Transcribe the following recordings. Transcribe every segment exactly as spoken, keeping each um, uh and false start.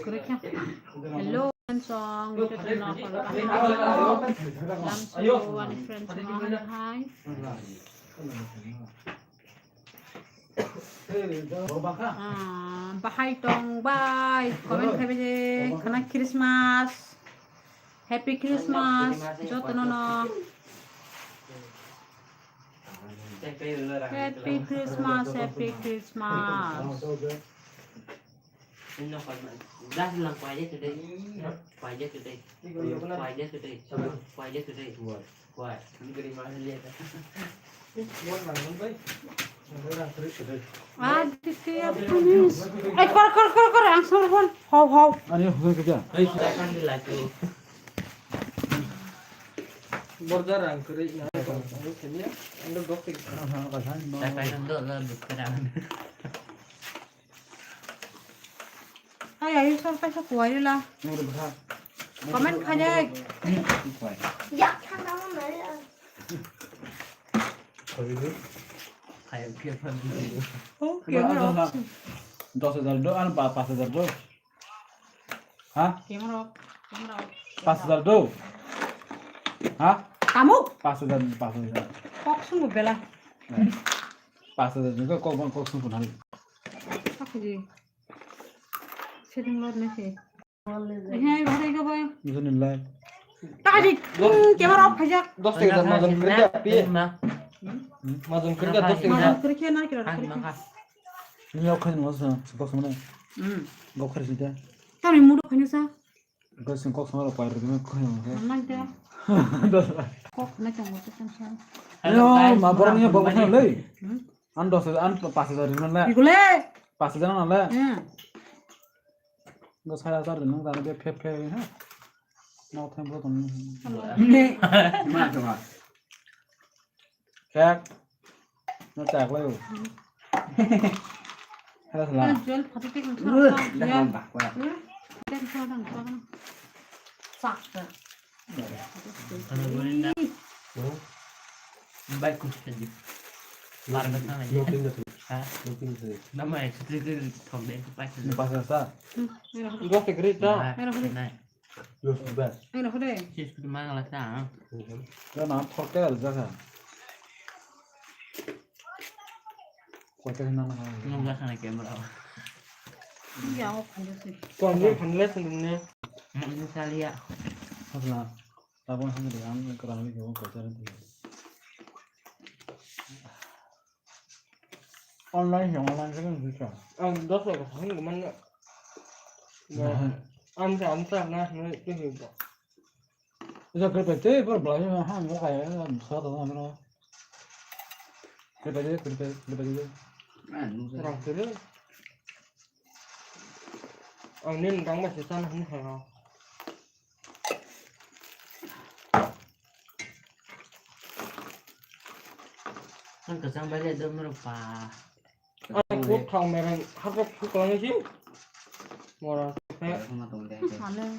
Hello, friends, song, video channel, follow, follow, lamsu, ani friends, song, hi. Ah, bahai tong bai, comment khai bai je, khana Christmas, Happy Christmas, joto no no. Happy Christmas, Happy Christmas. Ah, titi ya, please. Ay, kor, kor, kor, kor, ang sor hon. Hau, hau. Ani huzur kerja. Border ang kiri na, ang kiri, ang dokter. Aha, kasan. Ay, ay, sor kaisa kuwai la. Comment khai de. Oh, camera off. Dos hajar do, ano pa-, pas hajar do. Ha? Camera off, camera off. Pas hajar do. Ha? Kamu? Pas hajar, pas hajar. Kok sungguh bela. Pas hajar juga kok bang kok sungguh hari. Apa sih? Setting lot na sih. Bismillah. Tadi, camera off aja. Dos tiga mazun kerja, pi. Mazun kerja, dos tiga. Mazun kerja na kira. Ini aku kan masa, sebab mana? Hmm. Gak kerja dia. Kami muda kan sa. Gak sih kok sama apa itu kan kau yang. Mana dia? Kok na cang waktu kan sa. Ayo, ma borokni bok bwsano le. Hmm? An dos hajar, an pas hajar rina le. Igule. Pas hajar na le. Hmm. Dos hajar rina tadi dia phe phe ha. Mau thang bro tong. Ne. Ma to ma. Kek. No tak le. Hela sala. Jol phati tik. Dah nampak, wah. Sak. Baik, kus tadi. Lar na sana ya. Nothing, nothing. Ha? Nothing, nothing. Nama ya, sutri tu thok deh, pas. Pas sa. Dos degree ta. Nah, nah. Dos bas. Sis tu mana lah sa. Ya na thok ya jaga. Kota na na. Nunggu sana camera. Iya, aku panjat sih. Kau ambil panjat sendiri. Mau ini saya lihat. Apa? Tabon hwnwi ang kwrwngwi khe o kwcharo di. Online se, online se wngwi kha. Ang dos taka thang man. Ang sa, ang sa na hwnwi twi ba. Ija kwrwngwi tei bor blai ha ang kaya sa ta na. Kwrwngwi, kwrwngwi, kwrwngwi. Rang kwrwngwi. Ang nini dangma se chana hwnwi kha. Ang kwchang bai le dum rw pa. Ang kuk thang mereng hapok kuk lang si. Mora se. Sale.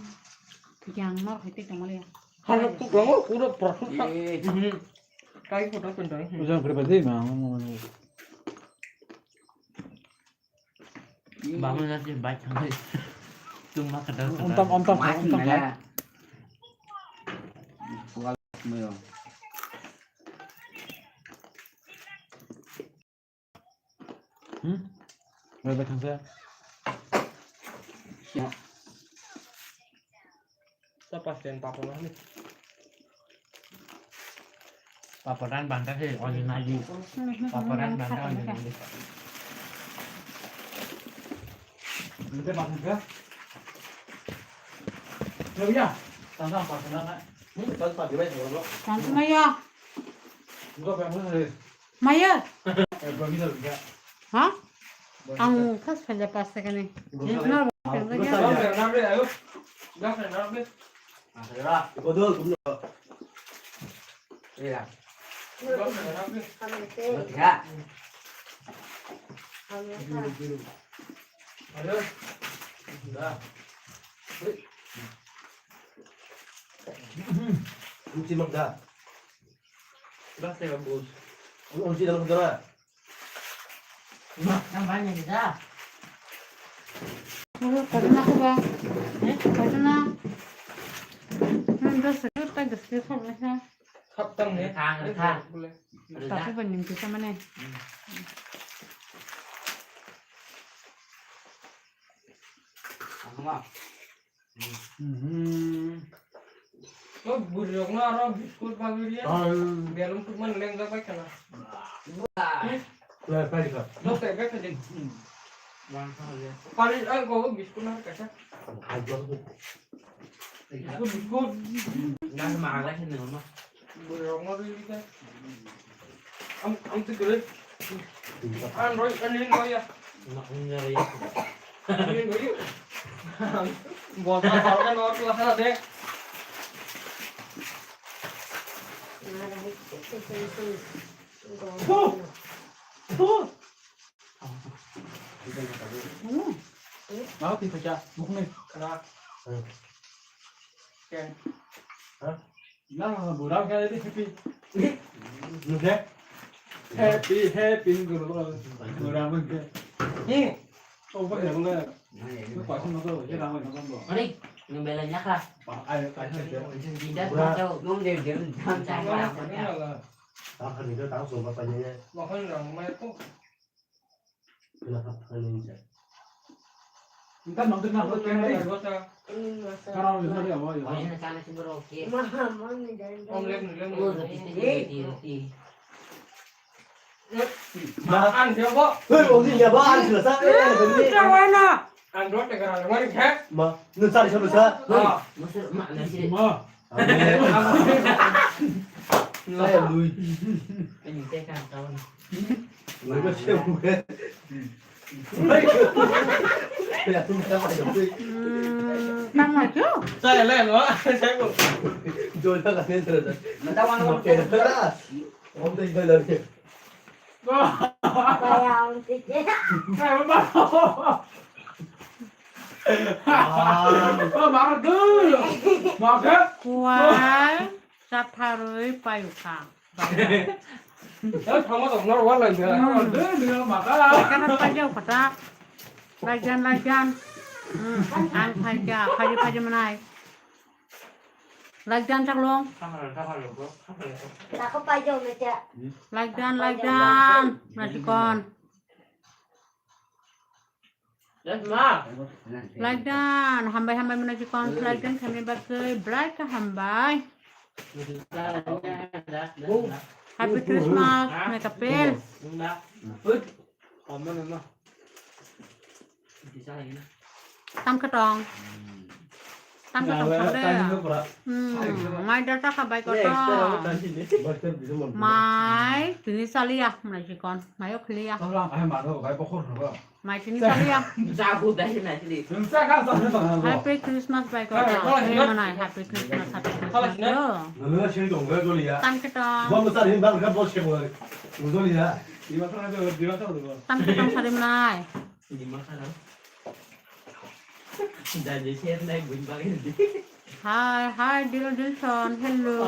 Yang nor hai te kamale. Hapok kuk lang pura prasut sa. Eh. Mhm. Kai photo pindai. Ujang kri bai de ma. Bama na si bai thang hai. Tung ma kadal kadal. Ontam, ontam, ontam. Hmm? Bai bai thang sa. Sa pas ten papor na ni. Paporan banta se ojina ji. Paporan banta ojina ji. Nanti masuk ke? Ya, ya. Tantang paporan na. Ini kita pakai baik dulu. Tantang ya. Enggak, yang mana? Maya. Eh, bagi dah, enggak. Ha? Ang khas phaja pas taka ni. Ang bai ni da. Oro kajana khe ba? Eh? Kajana? Hmm, dos se, ta dos se kha na kha. Khap tang ne? Rwkha, rwkha. Bole. Rwkha. Ta khe ba ning kisa mane. Hmm. Ahma. Mhm. O bwrwirokno aro biskut bagwi rw. Belung tukmani lengjak bai khana. Lai, pai kha. Nok tai bai kha din. Pari, ang ko biskut na kaisa. Biskut, biskut. Nang ma agla khe nang ma. Bwrwirokno rw kha. Ang, ang twi kwrwi. Ang roi, ang rin roi ya. Ang rin roi ya. Ang rin roi. Bota, bota, no, tu sana de. Puh! Puh! Hmm. Mau tipe cha, bukni. Kena. Ken. Hah? Nang buram kaya di happy. Nungke? Happy, happy, guru, guru, buram ke. Hmm. Oh, boleh, boleh. Lu pasang apa? Dia nama apa? Mari, nung bela nyakha. Pak, ayo, kasih aja. Dinda, buram. Kacau. Nung dia, dia, dia, dia, dia. Tahan itu, tahu semua tanya. Makan orang, main tuh. Engka nong tengah lo kena deh. Karang lo tadi apa ya? Makan siapa? Hei, wong ni siapa? Ang selesai. Kawan ah. Ang dua tiga orang mari kek. Ma, nu cari siapa sa? Ma. Saya lui. Ini saya kan kawan. Tama chu? Sai lai lo, sai ko. Jol ta ka ne tra. Mata wan wan. Kaya ang tike. Sai ba. Ah. Ba mar du. Ma ka? Kuai. Chatharwi paiyukha. Eh, thangma tong nor wal lai da. Hmm. Dui, dui, maka. Kana paijak kota. Laijan, laijan. Hmm. Ang paija, paija, paija manai. Laijan chaklong. Kamera, kamera, bro. Kamera. Nako paijak mecha. Laijan, laijan. Najikon. Yes, ma. Like dan, hambai hambai mwnai chikon, like dan khamni bagwi belai khe hambai. Happy Christmas, my couple. Tam khe tong. Tam khe tong thang de. Hmm, mai da ta kha bai ko to. Mai tini saliya mwnai chikon, mai o khliya. Mai tini saliya. Happy Christmas bai ko to. Happy Christmas, happy Christmas. Tam khe tong. Tam khe tong sari mwnai. Hi, hi, Dil Dilson, hello.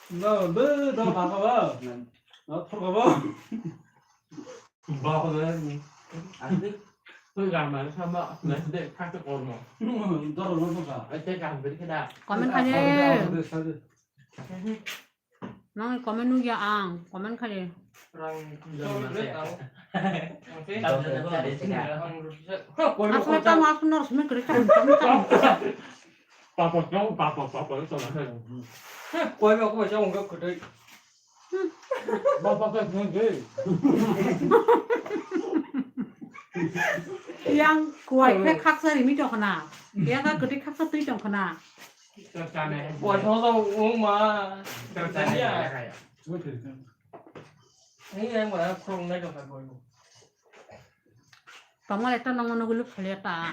No, no, no, baba, baba. No, thor baba. Baba, baba. Ani, tu gambar sama, nasi dek, kaki kormo. Dor, dor, dor. Ete gambar kita. Comment aja. Nang comment nugya ang, comment khaye. Asal ta mas nor simi kri tam tam tam. Papa jong, papa, papa itu lah. Koi ba koi jong ga kudai. Papa ka nge. Yang koi khe khaksa rimi tong khna. Yang ka kudai khaksa twi tong khna. Bwsano ungma. Ni yang mana khulum nai dong kha boyo. Tongma le to nang mano gulu khale ta.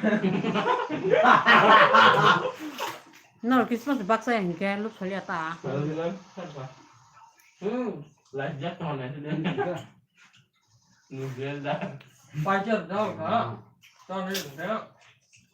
Nor Christmas baksa yang ke lu khale ta. Hmm, lajak to na. Nugel da. Pajar dal ka. To ne dong ka.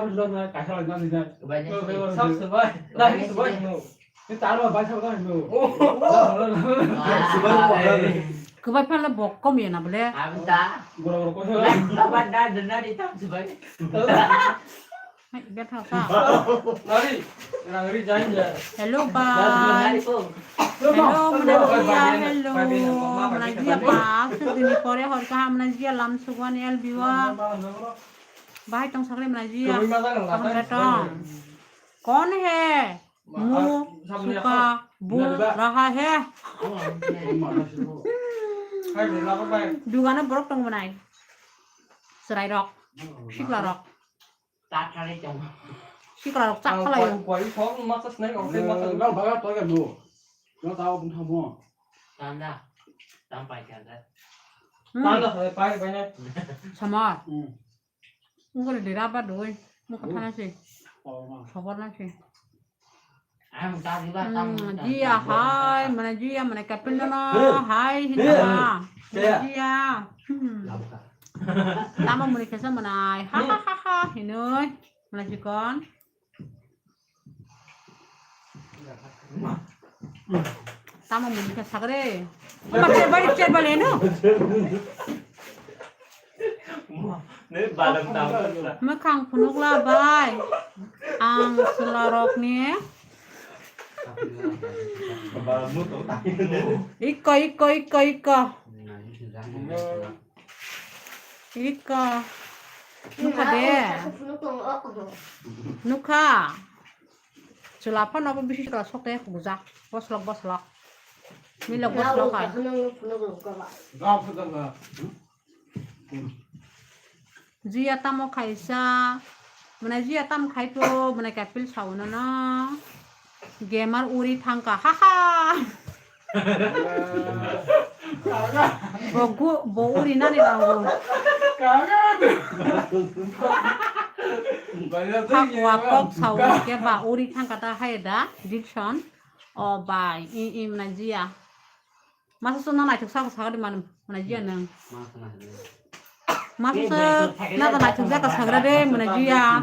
Abo sudah na, kasar lagi na. Subai na. Sab subai. Dah subai no. Ni taro bai sab dah no. Subai no. Kwbai phala bok kom ya na bole. Abta. Gora gora ko. Abta da da na di tam subai. Hai, betha sa. Nari, nang ri jain ja. Hello, bye. Hello, Manajia, hello. Manajia, pa, sudini pore hor kaham Manajia lam sugwan L B wa. Bahai tong sakre Manajia. Kaham datang. Kon he? Mu suka bu raha he. Dugano borok tong manai. Serai rok. Sikla rok. Tathari tong. Sikla rok chak khalai. Koi, koi, kok, masa snack, ok, masa. Nang baga toy kan no. Nang tao bung thamo. Tanda. Tam pai kan da. Hmm. Tanda, pai, pai, pai, pai. Samar. Hmm. Ungkor dera ba doi. Mukha thana se. Oh, ma. Khobor na se. Ang ta di ba, tam, Hmm, tam, Jia tam, hai, tam. Mana Jia, mana Kapil no, Hey. Hai, Hey. Hinama. Mana Hey. Jia. Hmm. Tamo muni kesa mana, ha, ha, ha, ha, hinoi. Mana chikon. Tamo muni kesa sagre. Ama chair bali, chair bali, no? Mwkhang phunukla bai. Ang chwlarokni. Ikko, ikko, ikko, ikko. Ikko. Nukha de. Nukha. Chwla phano bo bisi chwla sok de bujak. Boslok, boslok. Milok, boslok hai. Jia tamo khaisa, mane Jia tamo khai to, mane Kapil sauna no. Gamer uri thangka, ha ha. Bo gu, bo uri nani nango. Kok wa kok sauna ke ba uri thangka ta hai da, Dikson. O bai, i, i, mane Jia. Masa suna naithok saka saka di manu, mane Jia nang. Masa se, na ta naithok jaka sagra de, mane Jia.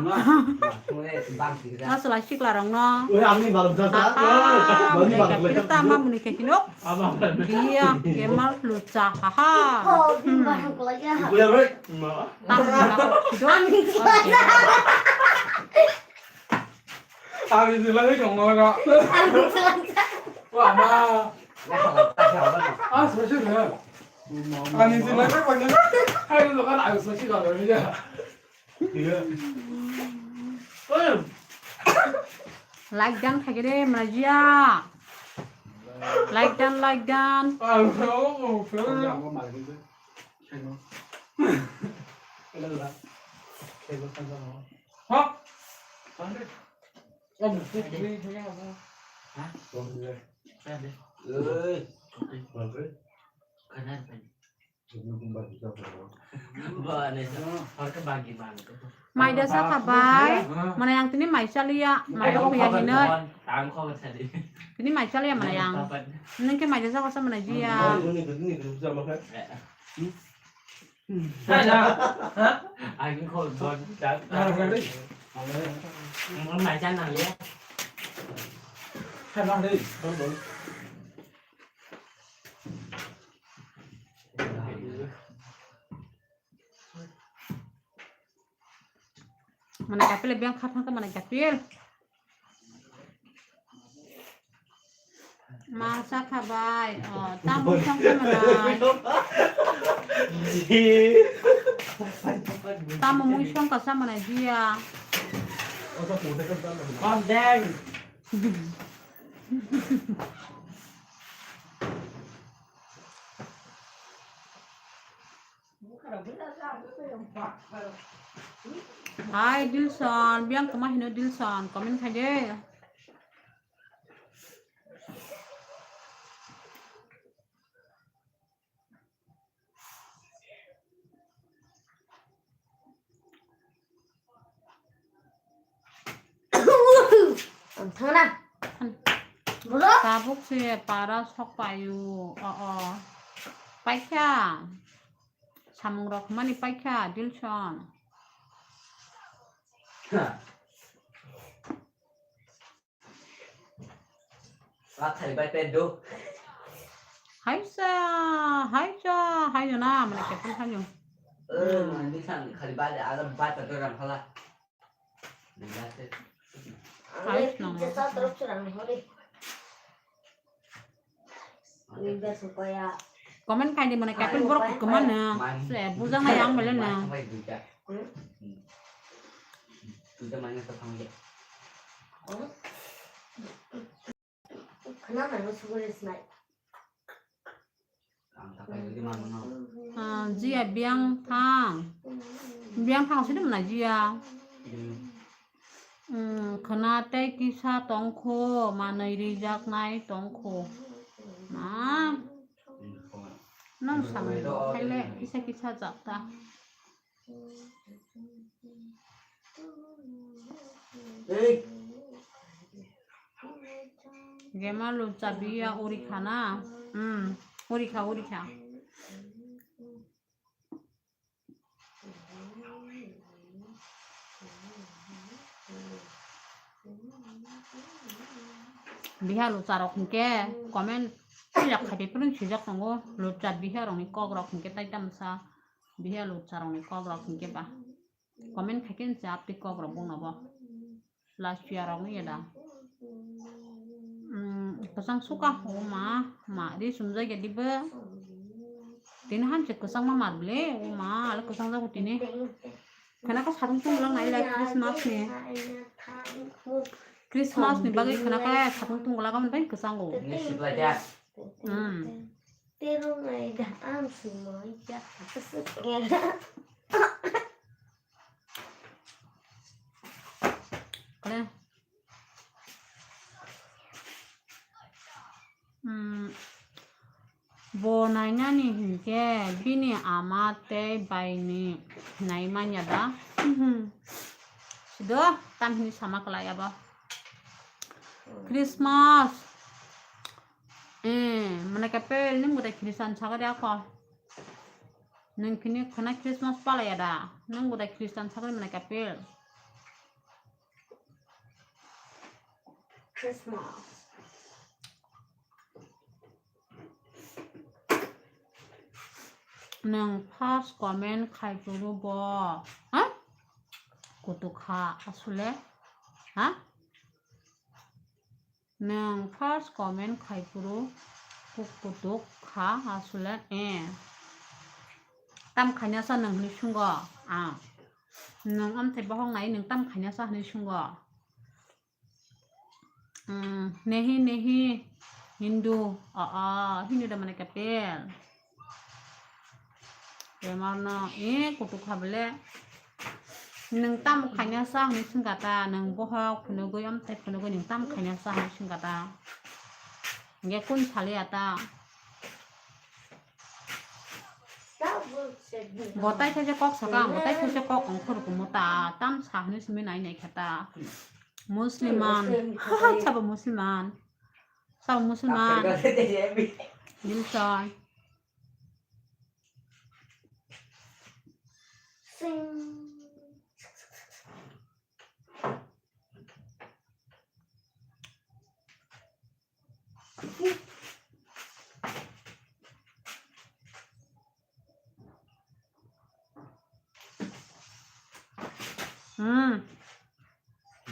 Masa la sikla rong no. Oi, ang ni balok jasa. Aha, mane Kapil ta ma muni ke hinok. Jia, gamer lucha, ha ha. Hmm. Tam ni ba kok sido. Ani jilai kong no ga. Wa ma. Ah, so shi ne. Ani jilai kong no. Hai lo kan ai so shi ga lo ya. Like dan khai de mane Jia. Like dan, like dan. Ah, so, so. Ha? Mai da sa kha bai. Mane ang tini mai chaliya, mai rok ya hinoi. Tini mai chaliya mane ang. Nang ke mai da sa kha sa mane Jia. Ang kho don chat. Mo mai chan nang le. Mane Kapil biang kha thang mane Kapil. Masa kha bai, oh, tamo song kha manai. Tamo mui song kha sa manai Jia. Come down. Hai Dilson, biang kama hino Dilson, comment khai de. Ang thangna. Bolo. Tabuk se para sok payu. O, o. Paikha. Samung rok mani paikha, Dilson. Wa khali bai pet do. Haisa, haisa, hayo na, mane kepun hayo. Eh, mane bisan khali bai de, ada bai pet do ram khala. Hayo na. Comment khai di mane kapil borok kemana? Se bujang na yang mele na. Ah, Jia biang thang. Biang thang sini mana Jia? Hmm, khwna tei kisa tongkho, manwi rijaknai tongkho. Ma, nang samung khaile kisa kisa jakta. Gema lucha biya uri khana. Hmm, uri kha, uri kha. Biha lucha rok hinkhe comment sijak khai phai phano sijak tongo, lucha biha rokni kok rok hinkhe tai tamsa biha lucha rokni kok rok hinkhe ba comment khai khe se aptwi kok rok bono bo. Last year rok wngya da. Hmm, kwchang suka o ma, ma ri sumjak ya dibo. Tini hamse kwchang ma mar bile, o ma, ale kwchang jago tini. Khana ka satung tung lang nai lai Christmas ni. Christmas ni bagwi khana ka satung tung lang bai kwchang o. Ni sibla ja. Hmm. Tero ngai da am sumai ja. Kale. Hmm. Bo nainani hinkhe bini ama tei baini nai manya da. Hmm. Sido tamhini sama kwlai abo. Christmas. Eh, mane kapel nim gudai Christian sagari ako. Nung kini khana Christmas palaya da? Nung gudai Christian sagari mane kapil. Christmas. Nung first comment khai phuru bo, ha? Kutuk kha asule, ha? Nwng first comment khai phuru kuk kutuk kha aswle, eh. Tam khaina sa nwng hwnwi sungo, ah. Nwng amthai bohok nai nwng tam khaina sa hwnwi sungo. Hmm, nehi nehi Hindu, ah, ah, Hindu da mane kapel. Bemarno, eh, kutuk kha bele. Nwng tamo khaina sa hwnwi swngkha ta, nwng bohok phunugwi, amthai phunugwi nwng tamo khaina sa hwnwi swngkha ta. Hinkhe kung saliya ta. Bo tai thaisa kok saka, bo tai thaisa kok ongkhor kumu ta, tam sa hwnwi swngwi nai nai kha ta. Musliman, sabo Musliman. Sabo Musliman. Dilson. Hmm.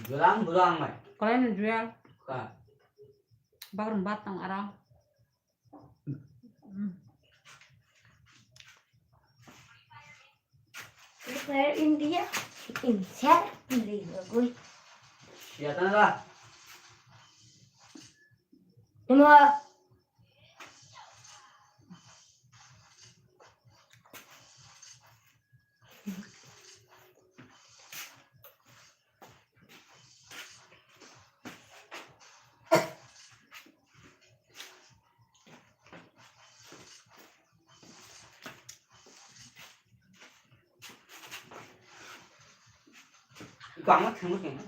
Bulang, bulang, mai. Kalian jual. Ka. Baru batang arah. Where India? In share India, goi. Ya, tara. Cuma. Bangma thangma khe na.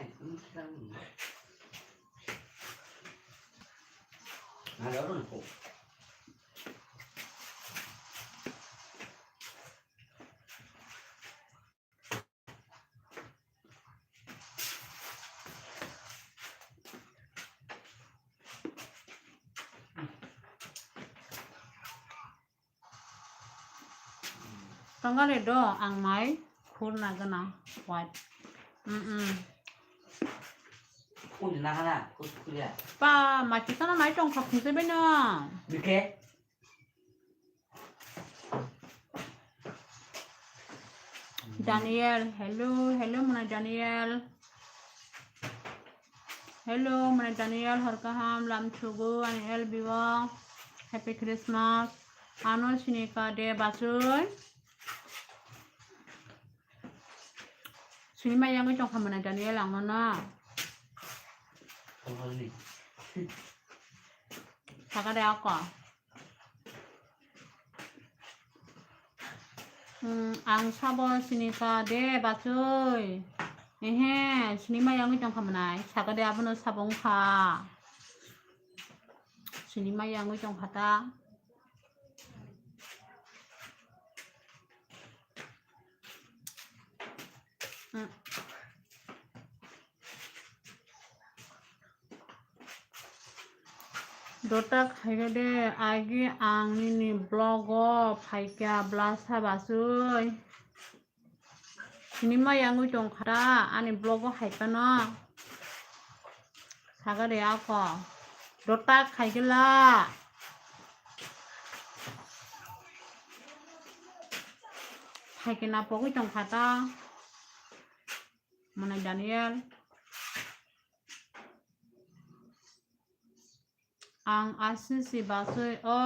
Na lo ro ko. Tongare do ang mai khurna gana white. Mm, mm. Khurna gana, khur-, khurya. Pa, mati sana mai tong khak khunse beno. Bike? Daniel, hello, hello, mwnai Daniel. Hello, mwnai Daniel, hor kaham, lam thugo, ani L B o. Happy Christmas. Ano sinika de bachoi. Sini mai yangwi tongkha mwnai Daniel, ang nono. Sakade ako. Hmm, ang sabo sini ka de bachoi. Ehe, sini ma yangwi tongkha manai. Sakade abono sabo wngkha. Sini ma yangwi tongkha ta. Hmm. Dota khaikha de, agi ang nini vlog o phaikha bwlasa bachoi. Sini ma yangwi tongkha ta, ani vlog o hai phano. Saga de ako. Dota khaikhe la. Phaikhe na pogwi tongkha ta. Mane Daniel. Ang asisi bachoi o.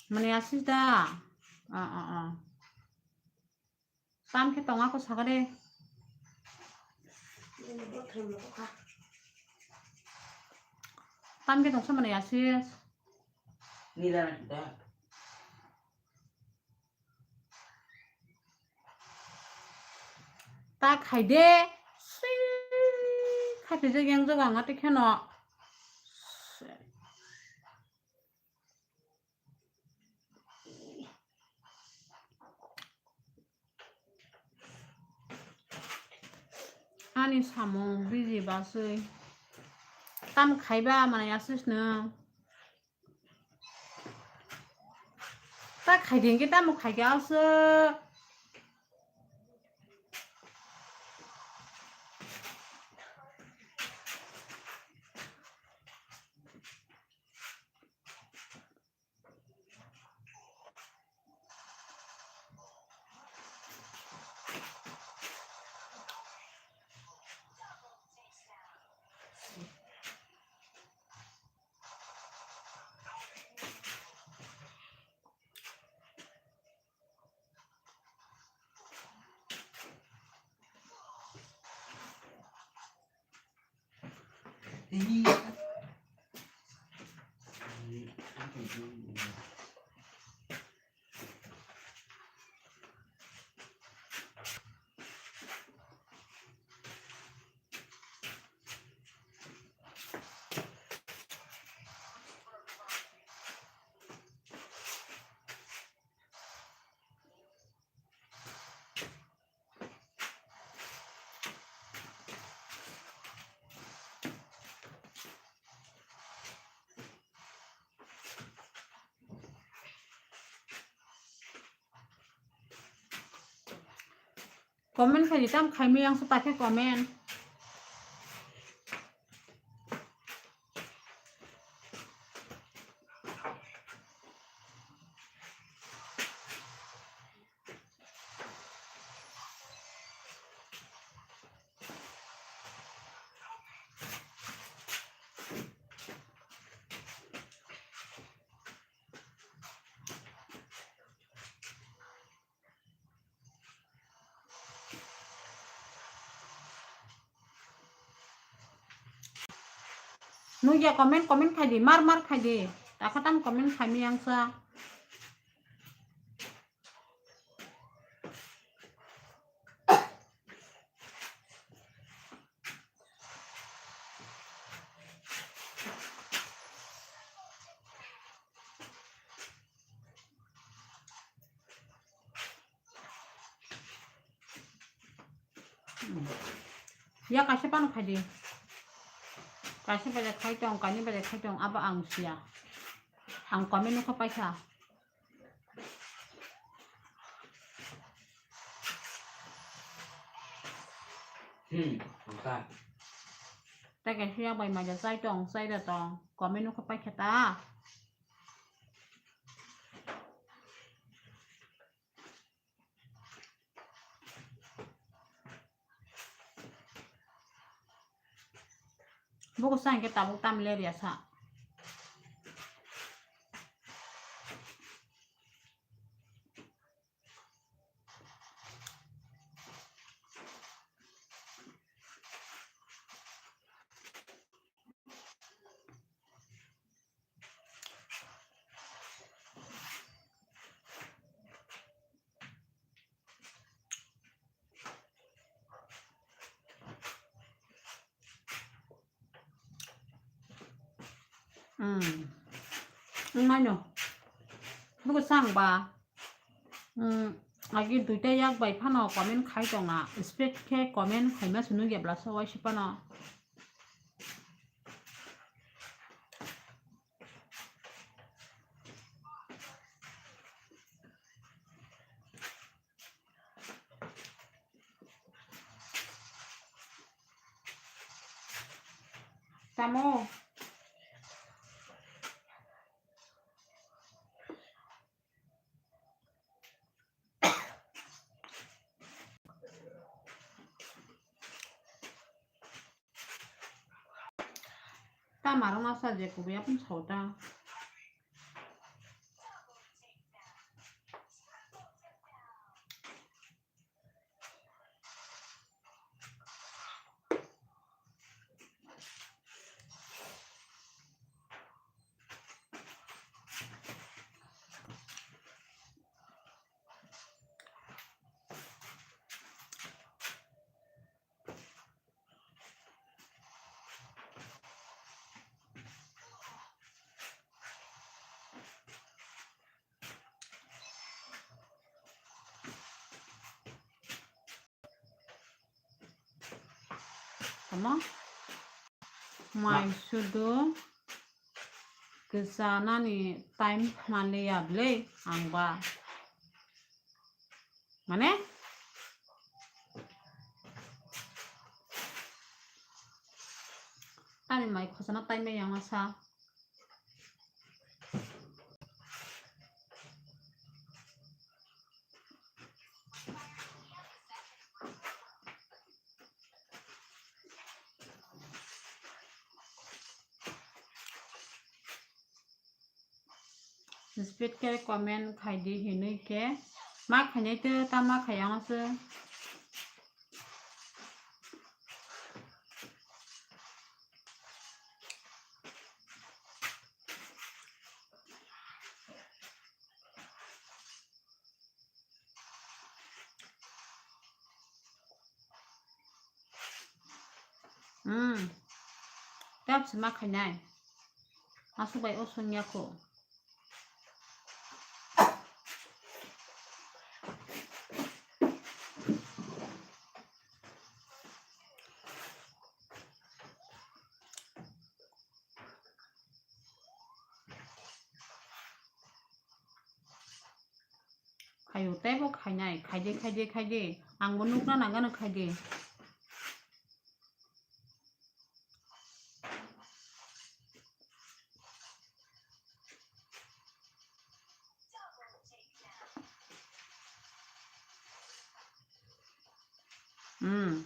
Mane asis da. O, o, o. Tam khe tong ako sakade. Tam khe tongsa mane asis. Nila da. Ta khai de. Sui. Khai de yang jaga ngati kheno. Ani samung biji basui. Tam khaiba manai asis nung. Ta khaidi hwnkhe tamo khaikhe aswk. Comment khai di, tam khai miyang se ta khe comment. Nukya comment, comment khai di, mar mar khai di. Takha tam comment khai miyang sa. Ya kaisa phano khai di. Kaisa bele khai tong, kaini bele khai tong, abo ang siya. Ang comment nukha paisa. Hmm, wngkha. Tei kaisa yak bai maija chai tong, chai da tong, comment nukha paikha ta. Buku sa hingke tabuk tam le riya sa. Hmm. Wngmano. Bugo sang ba. Hmm. Agi duita yak bai phano comment khai tongna. Speed khe comment khaima sunu gebla so wai sipano. Tamo. Ta marok masa je kubuya pun sauta. Tamo? Mai sudu kwchanani time manliya bwlwi ang ba. Mane? Ani mai khosana time yang sa. Speed khe comment khai di hinui khe ma khainai tei ta ma khai ang se. Hmm. Tap se ma khainai. Aswk bai o songya kho. Khaio teibo khainai, khaidi, khaidi, khaidi. Angbo nukna nangano khaidi. Hmm.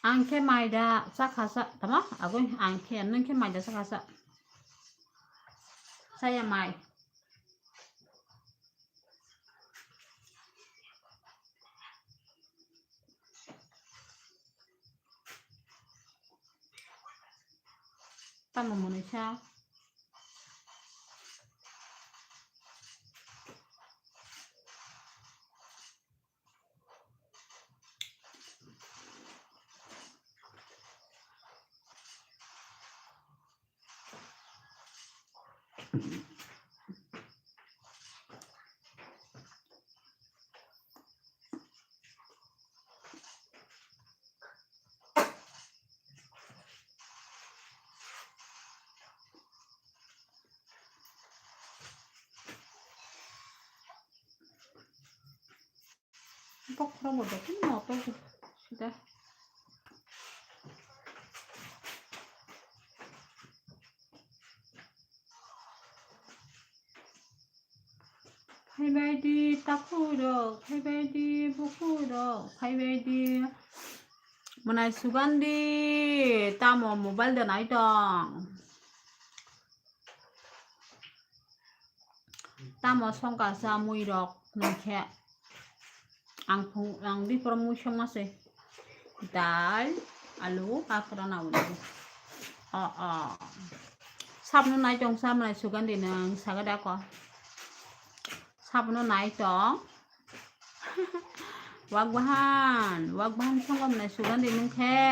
Ang khe maida chakha sa, tamo? Agoi, ang khe, nwng khe maida chakha sa. Saya mai. Tamo mwnwi sa. Bokhorok bo dotino moto sida. Phaibai di takhuk rok, phaibai di bukhuk rok, phaibai di mwnai sugandi, tamo mobile de nai tong. Tamo songkha sa mui rok nungkhe. Ang phung, ang bipor mui songma se. Dal, alu, aphuru naui. O, o. Sabno nai tong sa manai sugandi nang saga dako. Sabno nai tong. Wak bahan, wak bahan songo manai sugandi nung khe.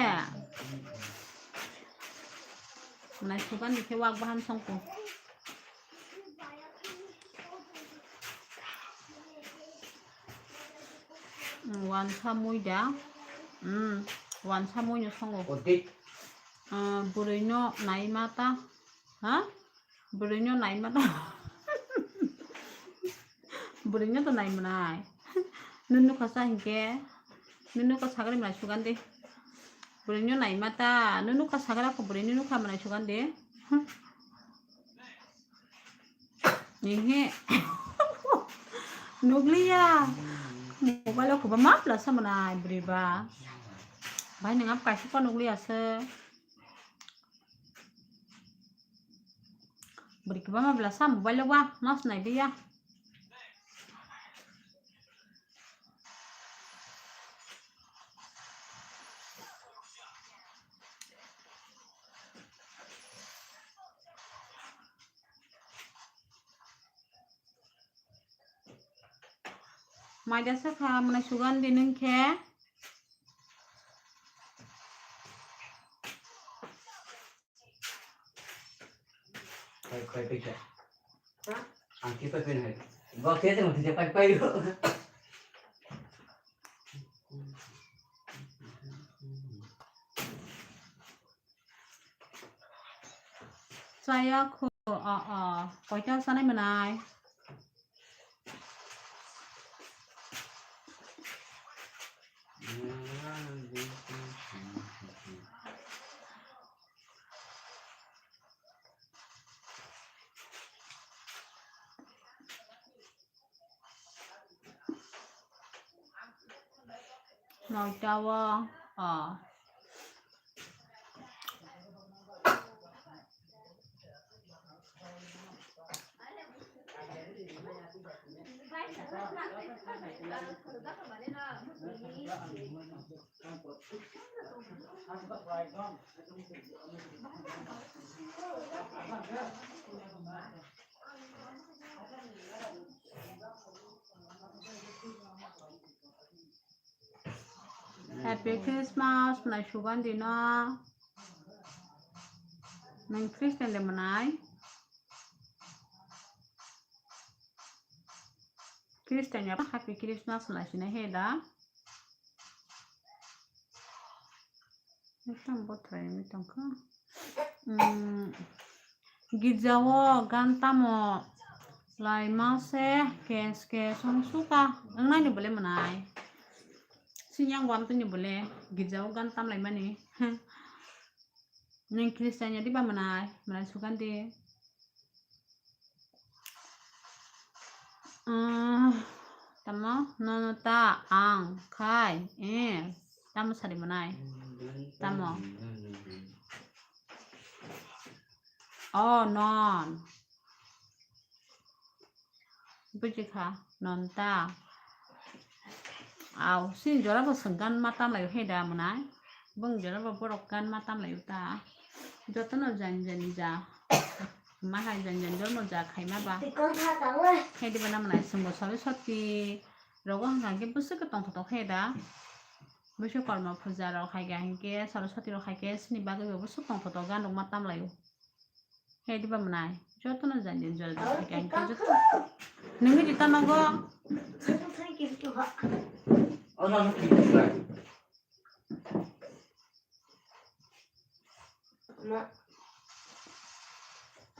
Manai sugandi khe wak bahan songko. Wansa mui da. Hmm, wansa mui no songo. Odit. Ah, bwrwi no nai mata. Ha? Bwrwi no nai mata. Bwrwi no to nai mwnai. Nunu kasa hinkhe. Nunu ka sagri mwnai sugandi. Bwrwi no nai mata. Nunu ka sagra ko bwrwi nunu ka mwnai sugandi. Ehe. Nukliya. Mobile o kwbangma pla sa mwnai bwrwi ba. Bai nwng abo kaisa pa nukliya se. Bwrwi kwbangma bwla sa mobile o ba mas nai di ya. Maida sakha mwnai sugandi nung khe. Khai, khai, khai, khai. Ha? Ang kipai pin hai. Bo khe tong tija pai pai yo. Chaya khu, o, o. Koita sanai mwnai? Noita o, o. Happy Christmas, mwnai sugandi no. Nung Christian de mwnai? Christian ya Happy Christmas mwnai sinai he da. Ekdom bothrai wngwi tongkha. Mm, girjao gan tamo laima se keske song suka wngnai ni bole mwnai. Sinyang wam tini bole girjao gan tam laimani. Nung Christian ya diba mwnai? Mwnai sugandi. Ah, tamo? Nono ta, ang, khai, eh. Tamo sari mwnai? Tamo? Oh, non. Buji kha, non ta. Au, sini jora bo swng gan ma tam lai he da mwnai. Bung jora bo borok gan ma tam lai ta. Jotono jani jani ja. Ma hai jani jani dormo ja khaima ba. He diba na mwnai swngbo Saraswati rogo hwnkha khe bwswk khe tongthotok he da. Bwswk kormo puja rok hai khe, hinkhe Saraswati rok hai khe sini bagwi bo bwswk tongthotok gan rok ma tam lai o. He diba mwnai? Jotono jani jora jora khe ang khe joto. Nungwi di tamo go. Ama.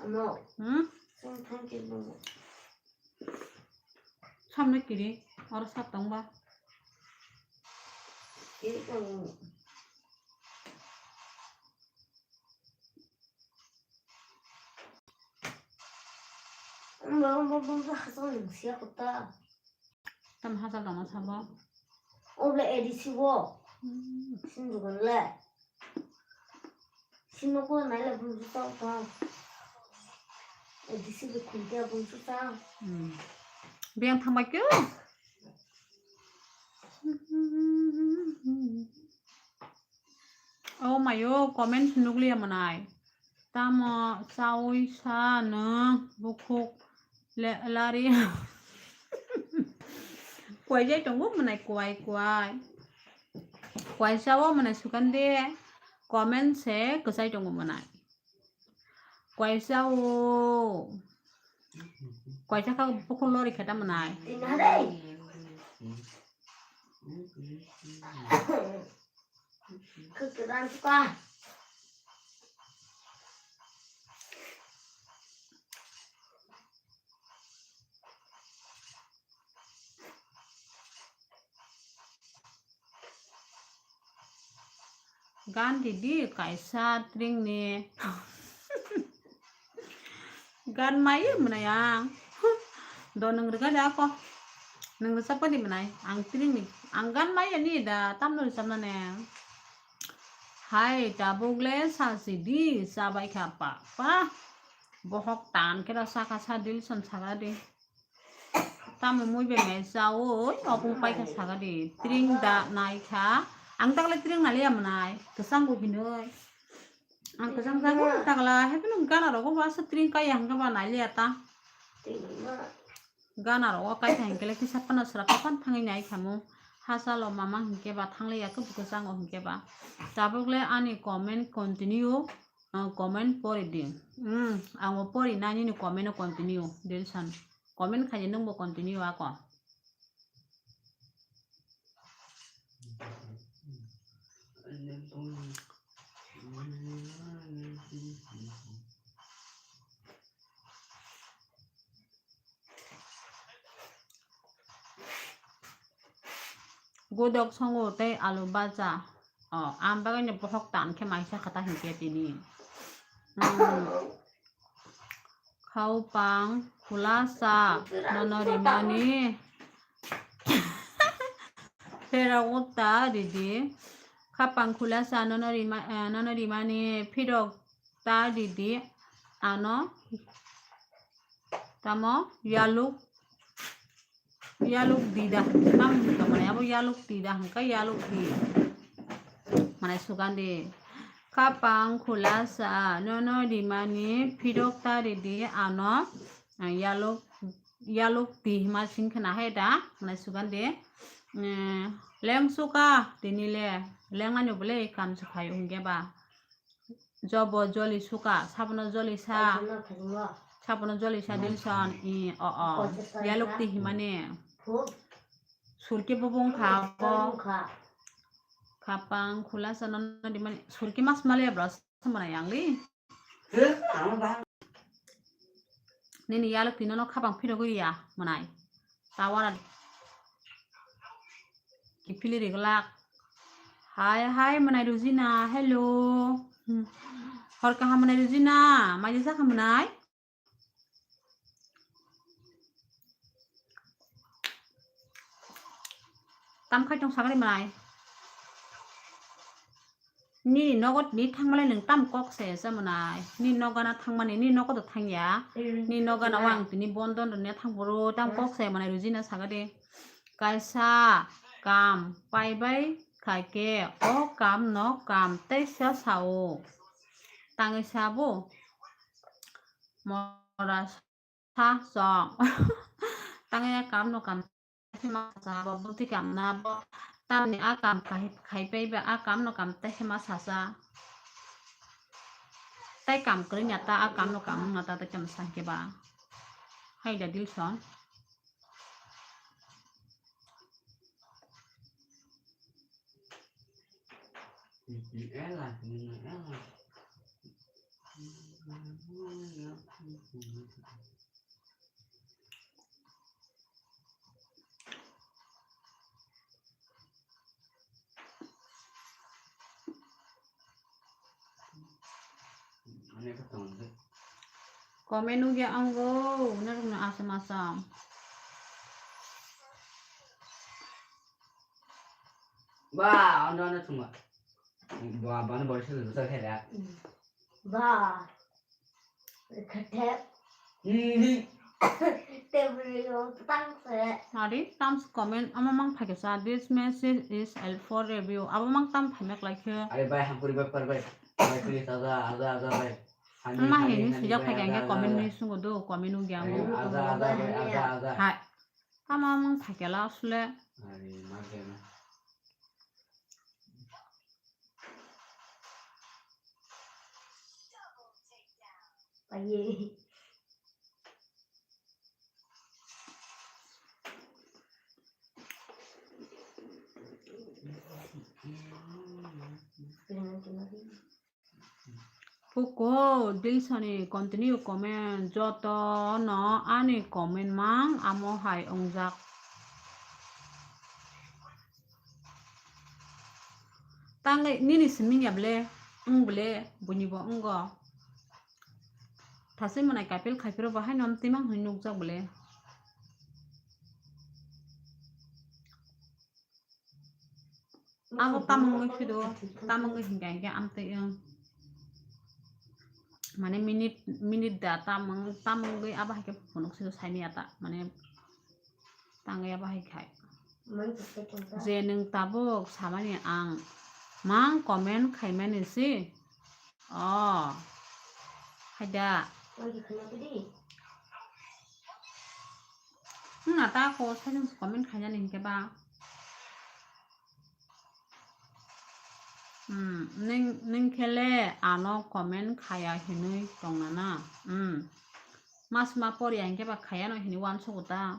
Ama. Hmm? Samne kiri, oro sat tongba. Kiri tongo. Umba, umba, umba, hasal nungsiya kota. Tam hasal tongma sabo. Oble A D C bo. Hmm. Sini dukan le. Sini ko nai le bung juta ta. A D C be khuntia bung juta. Hmm. Biyang thangba kyo. Oh mayo, comment nukliya mwnai. Tamo chaui sa nwng bukhuk le-, lari. Kwai jai tongo mwnai kwai kwai. Kwai sao mwnai sukande comment se kwchai tongo mwnai. Kwai sao. Kwai sa kha bukhuk lori kheta mwnai. Kwkran suka. Gan ridi kaisa tringni. Gan maiya mwnai ang. Do nwng rwgadi ako. Nwng rwchapgadi mwnai. Ang tringni. Ang gan maiya ni da tamno rwchapnane. Hai tabuk le sasi di chabai kha papa. Bohok tan khe da saka sa Dilson sagadi. Tamo mui bai mai chaui, obo paikha sagadi. Tring da naikha. Ang takle tring naliya mwnai. Kwchang bo hinoi. Ang kwchang jago takla, haikhe nung gana rogo ba sa tring kaya hwnkhe ba naliya ta. Gana rogo kaisa hwnkhe le kisa phano sra phapan thangwi naikhamu. Hachalo mama hwnkhe ba thangliya khe bo kwchango hwnkhe ba. Tabuk le ani comment continue. Ah, comment pori di. Hmm, ang bo pori na nini comment o continue, Dilson. Comment khaidi nwng bo continue ako. Godok songo tei alu bacha. O, ang bagwi no bohok tan khe maisa kha ta hinkhe tini. Hmm. Khaupang khulasa nono rimani. Pherago ta ridi. Khapang khulasa nono rima-, eh, nono rimani phirok ta ridi. Ano tamo yaluk Yaluk dida. Tamo hwnka mane abo yaluk dida hwnka yaluk di. Mane sugandi. Kapang khulasa nono rimani phirok ta ridi ano, ah, yaluk, yaluk di hima sing khna hai da. Mane sugandi. Eh, leng suka tini le. Leng ani bole kam se khai hwnke ba. Jobo joli suka, sabono joli sa. Sabono joli sa Dilson, i, o, o. Yaluk ti himani. Surki bubung kha bo. Kapang khulasa nono rimani. Surki mas maliya bro, samana yangli. Nini yaluk twi nono khapang phirogwi ya mwnai. Tawara kiphilwi riglak. Hai, hai, mwnai Rujina, hello. Hmm. Hor kaham mwnai Rujina, maija sakha mwnai? Tam khai tong sagani mwnai? Nini nogo tini thangmale nwng tam kok se chamunai. Nini nogana thangmani, nini nogo do thangya. Nini nogana wang tini bondon rwna thangphuru tam kok se mwnai Rujina sagade. Kaisa kam paibai khaikhe o kam no kam teisa sao. Tangwi sabo. Mora sa chong. Tangwi a kam no kam. Sima sa bo buti kam na bo tamni a kam khai, khai pai ba a kam no kam tei sima sa sa. Tai kam kwrwi na ta a kam no kam wng na ta tei kam sa khe ba. Hai da Dilson. Comment nugya ango, narukno asam asam. Ba, ano ano thuma. Ba, ba, ano bori sila lusa kaya. Ba. Kete. Hmm. Tebri tang se. Ari, tams comment, ama mang phai kesa. This message is help for review. Abo mang tam phai mek lai khe. Are bai, hampuri bai, par bai. Bai, please, aza, aza, aza, bai. Wngma hai hinwi swijak phaikha hwnkhe comment ni sungo do, comment wngya ang. Hai. Tamo wng phaikha la asle. Puko Dilsoni continue comment, joto no ani comment mang amo hai wngjak. Tangwi nini simi ya ble, wng ble, buini bo wngo. Thaswi mwnai kapil khaipiro bo haino amtwi mang hwnwi nukjak ble. Abo tamungwi phido, tamungwi hinkha hinkhe amtwi wng. Mane minute, minute da tamung, tamungwi abo haikhe phunuk sino saimanya ta, mane tangwi abo hai khai. Je nwng tabuk samani ang mang comment khaimani si. Oh. Haida. Wngna ta ko sajwng se comment khainani hinkhe ba. Hmm, nwng, nwng khe le ano comment khaya hinwi tongna na. Hmm. Mas ma por ya hinkhe ba khaya no hinwi uansugo ta.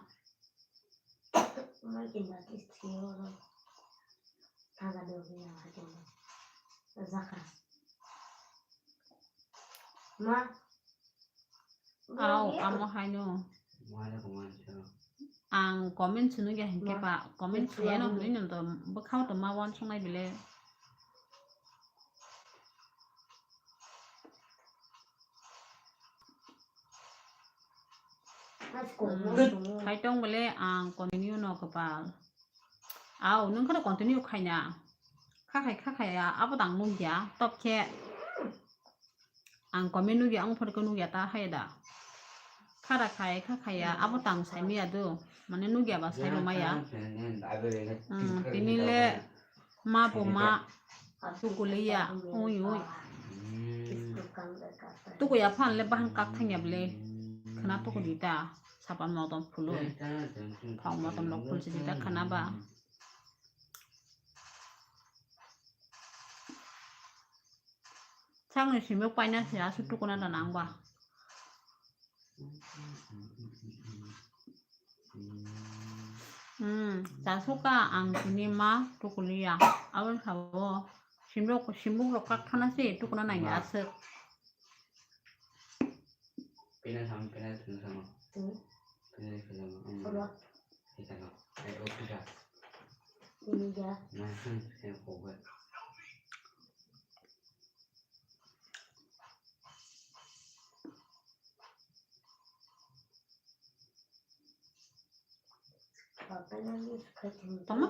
Au, amo haino. Ang comment se nukya hinkhe ba, comment khayano hinwi no to bwkhao to ma uansuknai bile. Hmm, hai tong bole ang continue no kwpal. Au, nwng kheno continue khaina. Khakhai, khakhai ya, abo tang nukya, top khe. Ang comment nukya, ang phone khe nukya ta hai da. Khara khai, khakhai ya, abo tang saimaya do. Mane nukya ba sai rwmaya. Hmm, tini le ma bo ma tukuliya, ui, ui. Tukuya phan le bahan kak thangya bole. Khna tukudi ta, sapan motom phulu. Phang motom lok phul sidi ta khna ba. Sakni simi paina se aswk tukuna da nang ba. Hmm, chasuka ang tini ma tukuliya. Aboni sabo simrok, simrok rok kak thana se tukuna nangya aswk. Pina sama, pina sama. Hmm. Pina sama. Hmm. Apa? Kita no. Ayo, kita. Ini dia. Nah, hmm, yang kowe. Tama?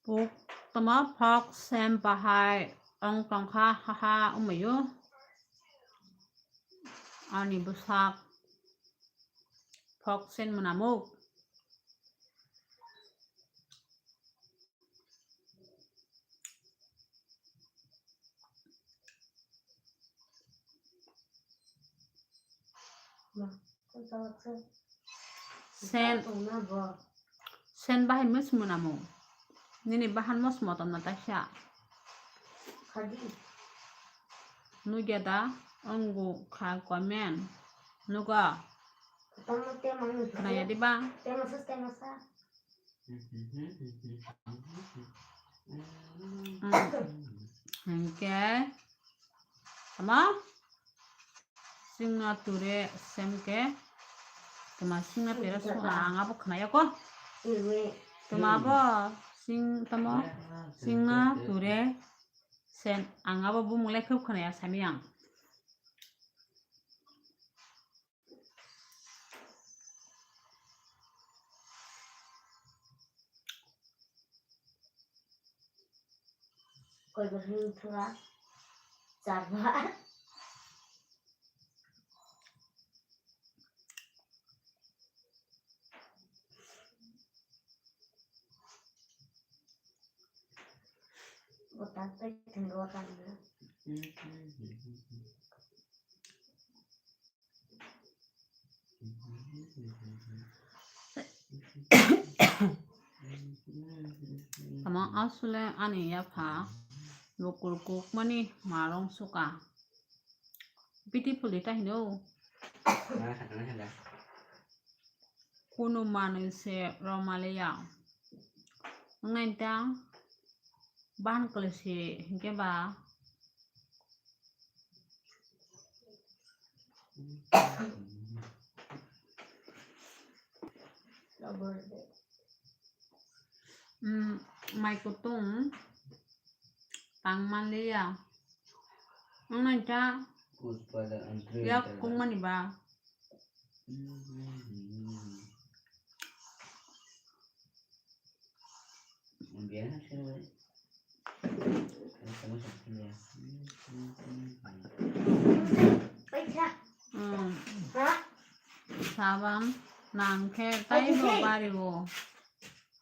Puk tama phok sem bahai ong tongkha haha umayo. Ani bwsak phok sen mwnamuk. Sen, sen bahai mos mwnamo. Nini bahan mos motom na taisa. Nugya da, ongo kha comment. Nuga. Naya diba? Hmm. Hingke. Tama? Singna ture semke. Tama singna ture suna ang abo khnaya ko. Tama bo sing tama singna ture sen ang abo bumung le khub khnaya sami ang. Koi ba hwn thwa. Char ba. Botak tei thwng botak na. Tamo aswle ani yapha lukur kukmani marong suka. Beautiful ta hino. Kunu manwi se romaliya. Wngnai ta ban kwlwi se hinkhe ba. Umm, mai kutung tang manliya. Wngnai ta yak kungmani ba. Umm. Sabam nang khe taibo bari o.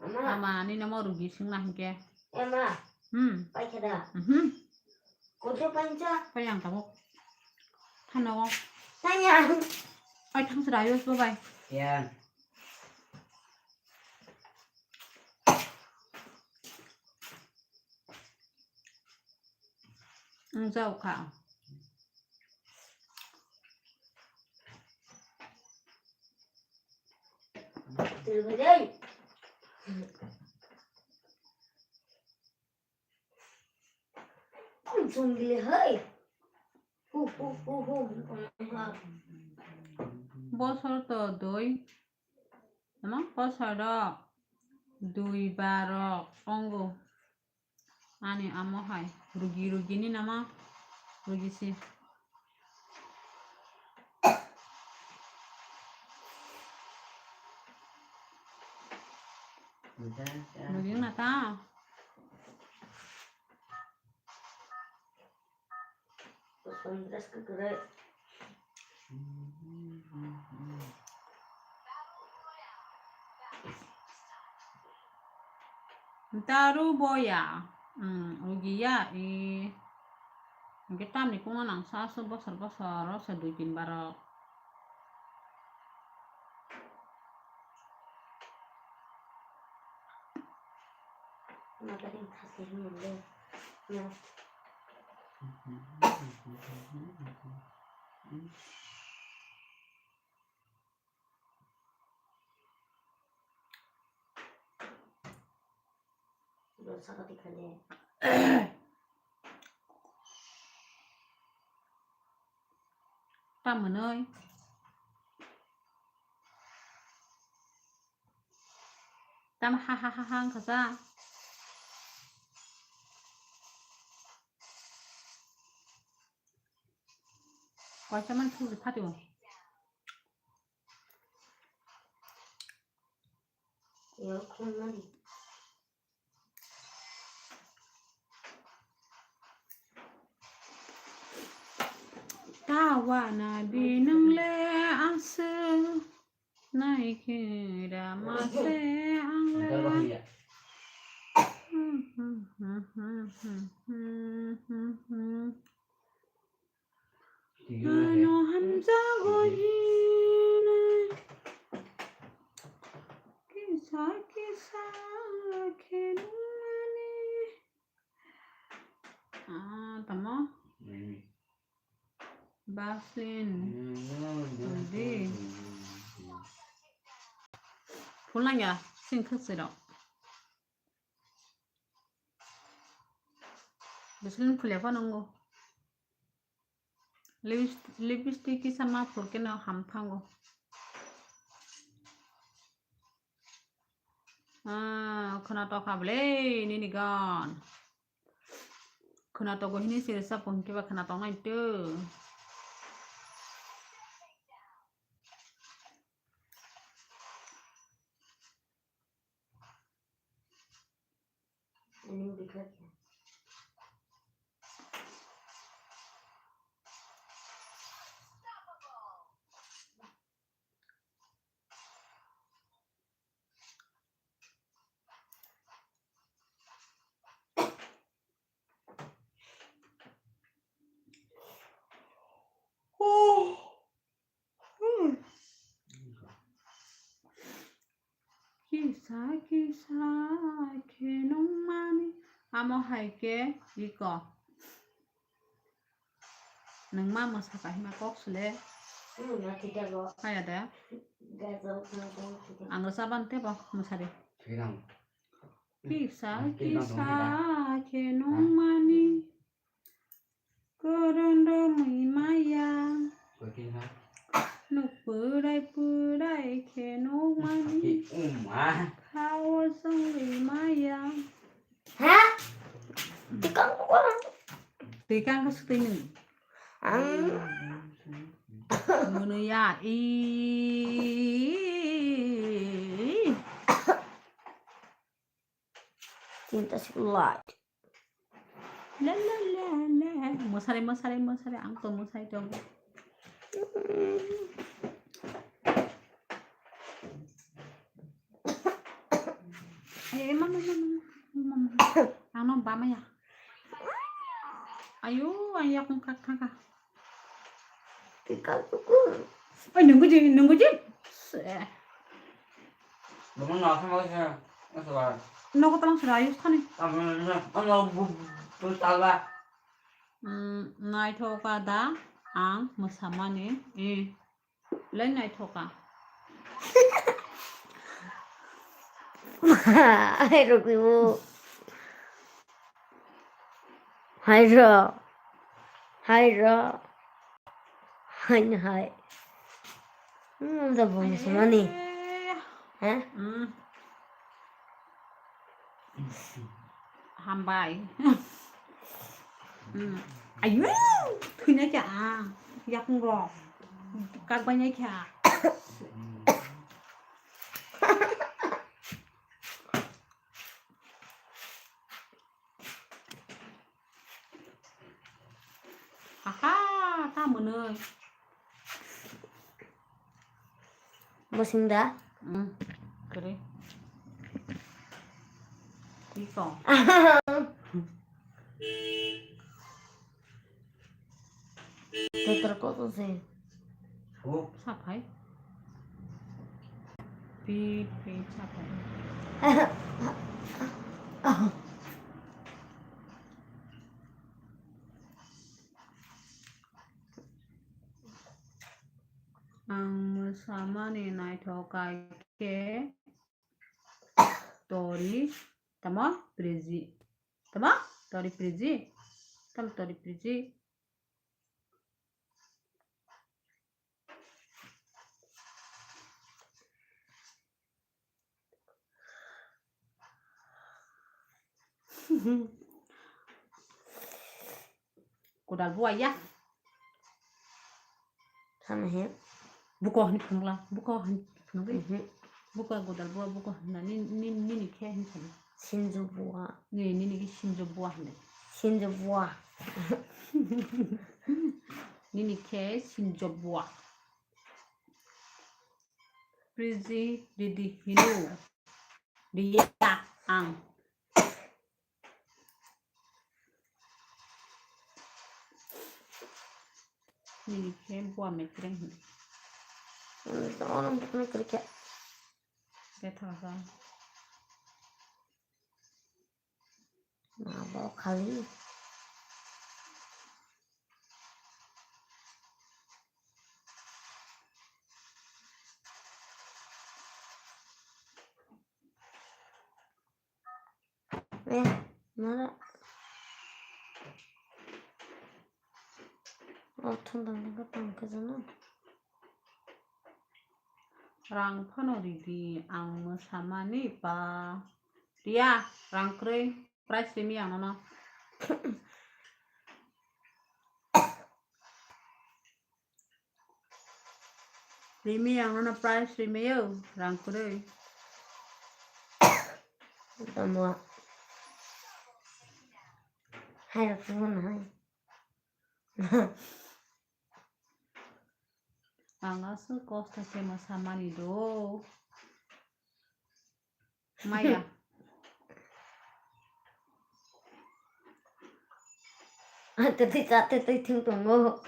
Ama ani nomo rugi singna hinkhe. Ema. Hmm. Paikha da. Mhm. Koto pancha. Payang tabuk. Thano. Thanya. Ai thang sra ayos bye bye. Ya. Ang jao kha. Chungle hai. Hu, hu, hu, hu. Bosor to dui. Tamo bosor rok dui bar rok ongo. Ani amo hai rugi rugi ni nama rugi si. Rugi na ta. Sundres ke kere. Daru boya, hmm, rugiya i. Hingke tamni kungna nang sa su bosor bosor o se dui tin bar o. Tam mwnwi. Tam ha ha ha ha wngkha sa. Kaisa man thumri phatio. Yo khumnani. Tawana binwngle aswk naikhe rama se angle. Ano hamjago hinwi kisa kisa khe nungmani. Ah, tamo? Baslin. Di. Phulnangya, sing khwsirok. Baslin phulya phano wngo. Lipis-, lipstick kisa ma phurkhe no ham thango. Ah, khwnatok kha bwle nini gan. Khwnatok go hini se rwchap bo hinkhe ba khwnatok nai to. Kisa kisa khe nungmani. Amo hai khe iko. Nwng ma mwsa kahima kok sule. Hmm, na thita go. Haya da. Gajo, gajo, thita. Ang rwchapani tebo mwsari. Thwilang. Kisa kisa khe nungmani. Kwrwng romwi maya. Nuk pwrai pwrai khe nukmani. Khao chongwi maya. Ha? Tikang ko. Tikang ko sutwi nung. Ang. Munu ya. I. Cinta si light. La la la la. Mwsari, mwsari, mwsari. Ang to mwsai tongo. Ay, ay, mama, mama, mama. Ang no bamaya. Ayo, ang yakung kak kaka. Tikal tuku. Oi, nunggu ji, nunggu ji. Se. Bungo no sama sa, sa ba. Nogo tong sura ayus khani. Ano bu bu tala. Hmm, naithoka da ang mwsamani. Eh. Lai naithoka. Hai rokwi bo. Hai ro. Hai ro. Hai ni hai. Hmm, da bung samani. Eh. Ha? Hmm. Hambai. Hmm. Ayu, thwina kya. Yakung ro. Kak bai nai kya. Aha, ta mwnwi. Bosing da? Hmm, kwrwi. Iko. Tetra koto se. Saphai. Pit, pit, saphai. Ang mwsamani naithok kha khe tori, tamo? Priji. Tamo? Tori priji. Tamo tori priji. Kodal buaya. Sana he. Buko hani phunukla, buko hani phunukla. Mhm. Buko godal bua, buko hwnna ni, ni, nini khe hin sani. Sinjo bua. Ni, nini ki sinjo bua hwnna. Sinjo bua. Nini khe sinjo bua. Priji ridi hino. Riya ang. Nini khe bua mekreng hino. Ono mekreng khe. Betha ka. Ma bo khali. Eh, nara. O thondam ni gotong khe jana. Rang phano ridi ang mwsamani pa. Riya, rang kwrwi, price rimi ang nono. Rimi ang nono price rimi yo, rang kwrwi. Tamo. Hai rok tamo hai. Ang aswk kosto khe mwsamani do. Maya. Ang tei tei cha tei tei thwng tongo.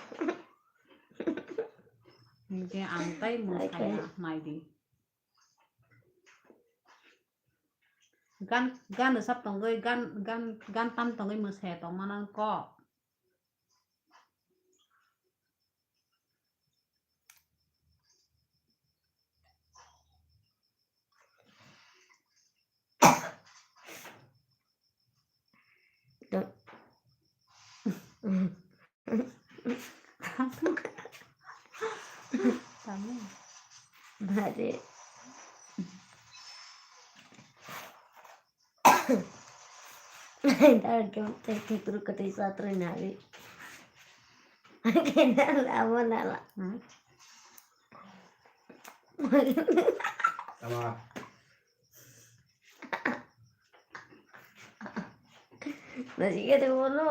Hwnkhe ang tai mwsaya, naidi. Gan, gan rwchap tongwi, gan, gan, gan tam tongwi mwsaya tongmano kok. Tamo. Mare. Dar ke te te kuru kete satre nari. Ke na la mo na la. Hmm? Tama. Nasi ke te bolo.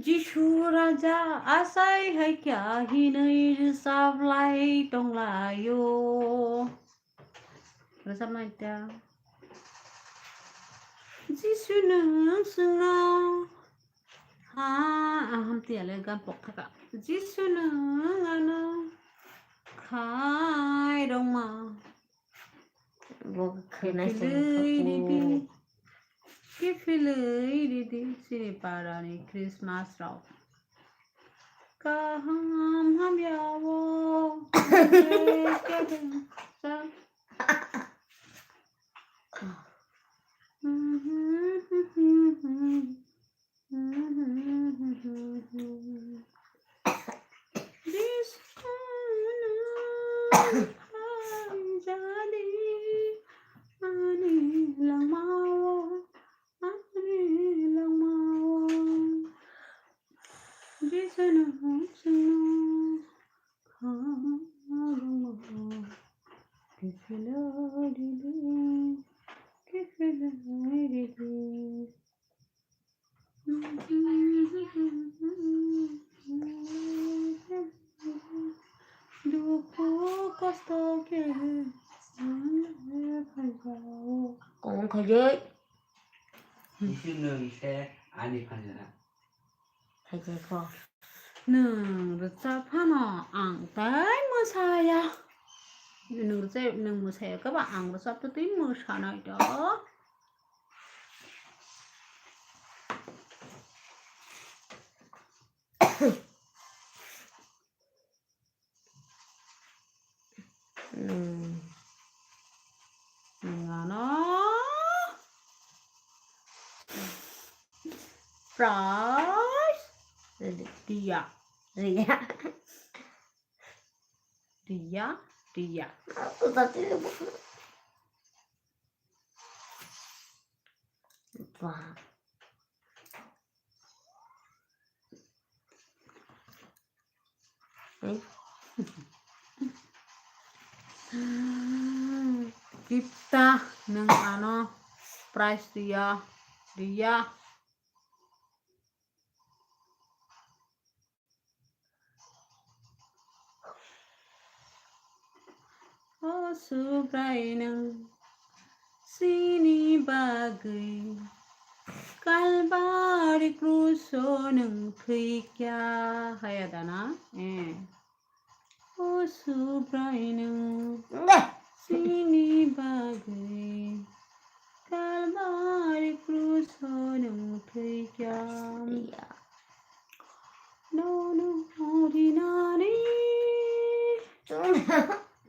Jisu Raja asai hai kya hinwi rwchap lai tong lai o. Rwchap nai ta. Jisu nwng chwngno ha, ah, hamti ale gan pok thaka. Jisu nwng ano khai rwngma. Bo khwnai Kiphilwi song ridi, kiphilwi ridi, chini parani Christmas rok. Kaham hamya o. Dukhu kosto khe kong khaijai. Jisu nwng se ani phanjana. Khaijai kho. Nwng rwchap phano ang tai mwsaya. Nwng rwchap, nwng mwsaya khe ba ang rwchap twi twi mwsanai do. Hmm. Nwng ano prize riya. Riya. Riya, riya. Aku tadi Wah. Eh. Kita nwng ano prize riya, riya. O Subrai nwng chini bagwi Kalbari kruso nwng thwikya haya dana? Eh. O Subrai nwng chini bagwi Kalbari kruso nwng thwikya. Nono rinani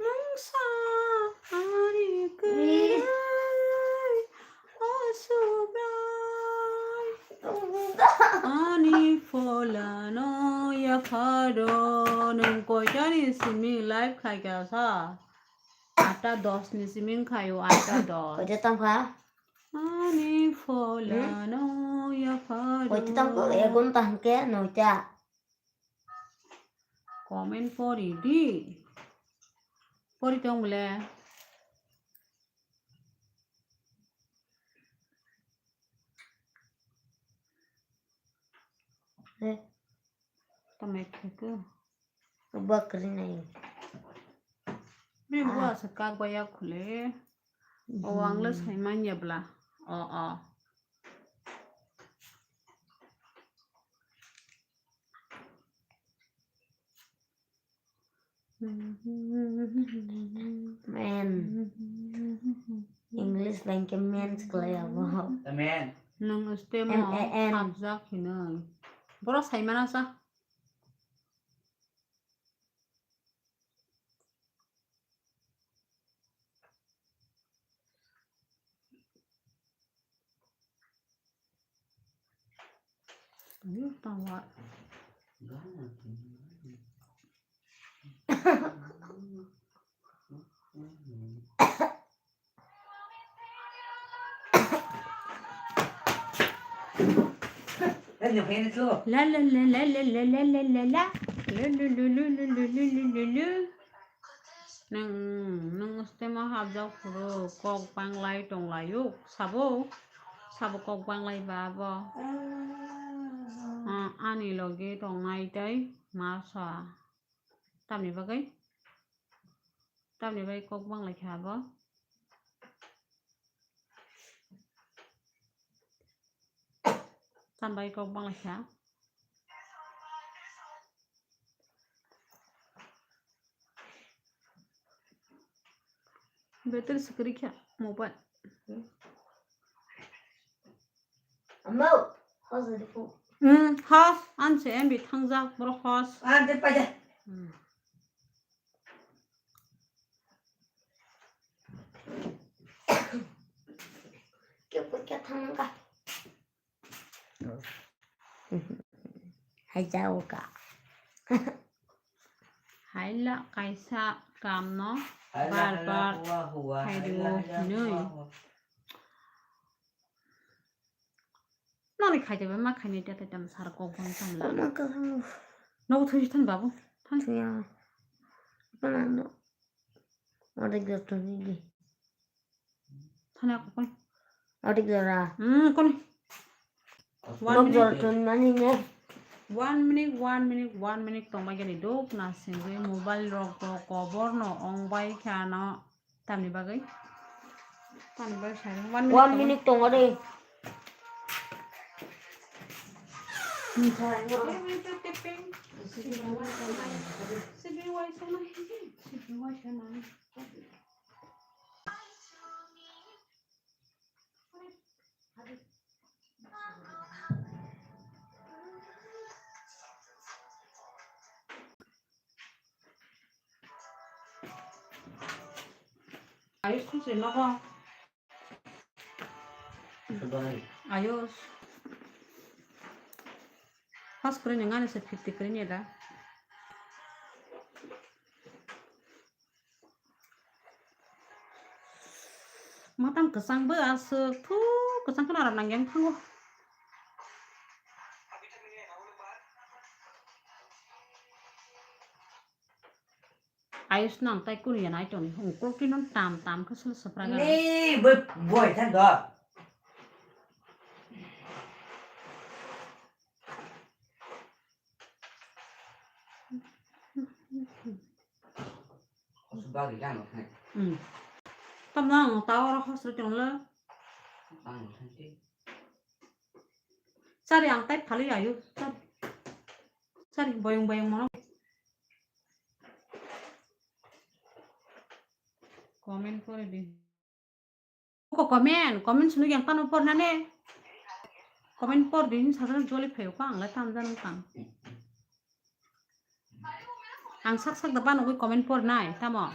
mungsa ani kwrwi o Subrai ani pholano yapharo. Nwng koitani simi live khaikha sa? Atta dos ni simi khaio, atta dos. Koita tongkha? Ani pholano yapharo. Koita tongkha? Ek ghonta hwnkhe noita. Comment pori di. Pori tong bole. Eh. Tamo khe ko. Bakri nai. Bini buwa se kak bai ya khule. O ang le sai man ya bla. O, o. Man. English Bangke men se kwlai abo. Amen. Nwng stemo M A N. Hamjak hinwi. Borok saimano sa. Ayo, tawa. La la la la la la la la la la la. Lu lu lu lu lu lu lu lu lu lu lu lu. Nwng, nwng stemo hapjak phuru kok banglai tonglaio, sabo, sabo kok banglai ba abo. Ah, ani logi tongnai tei ma sa. Tamni bagwi? Tamni bagwi kok banglai kha abo? Tambai kok banglai kha. Battery swkri kha mobile. Amo, hos de fu. Hmm, hos, anse M B thangjak, bro hos. Ah, de pa de. Hmm. Kepur ke thangka. Hai jao ka. Haila kaisa kamno bar bar khairwo hinwi. Noni khaitaiba ma khainai da taitam sar kok bang tamla. Nogo thwi than babu. Than. Thwiya. Bana no. Ode gyo to ni. Thana ko kon. Ode gyo ra. Hmm, kon. One minute. One minute, one minute, one minute tongma gani dok na singwi mobile rok bo kobor no ong bai kha no. Tamni bagwi? Tamni bagwi sari. One minute tongo. One minute tongo de. Ayush, tu se nogo. Ayush. First kore ni ngani se fifty kore ni da. Matang kwchang bo aswk, thu kwchang kheno aram nang yang thango. Ayush nang tai kunu ya nai tong, ungkuk ti non tam tam khe solo sopra ga. Ni bo boi than do. Bagwi gana khai. Hmm. Tamno ang ta oro hostel tonglo. Ang khai. Sari ang tai phali ayu. Sari. Sari boyong boyong mono. Comment kore di. Ko comment, comment sunu yang tano por nane. Comment por din sajan joli phayo ko ang la tam jan tang. Ang sak sak da banogwi comment por nai tamo.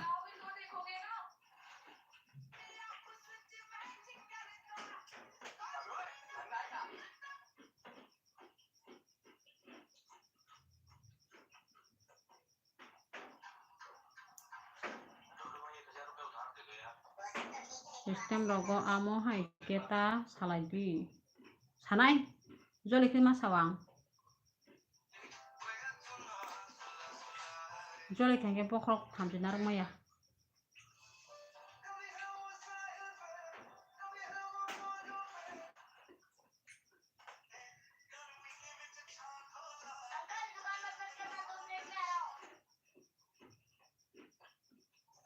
System rogo amo hai khe ta salai di. Sanai? Joli khe ma sawang. Joli khe bokhorok thamchi narwk maya.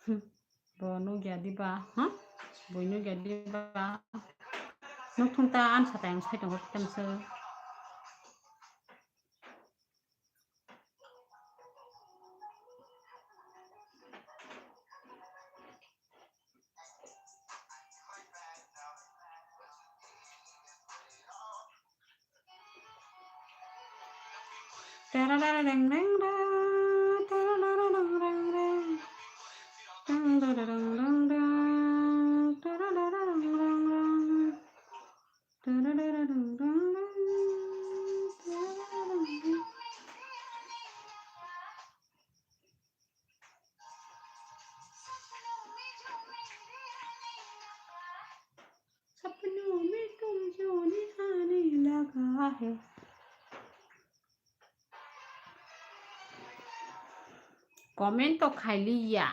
Hmm. Bo nukya diba, ha? Bo nukya diba? Nukthung ta ansa tayang sai tongo tamsa. सपनों में तुम जो निहाने लगा है। Comment to khailiya.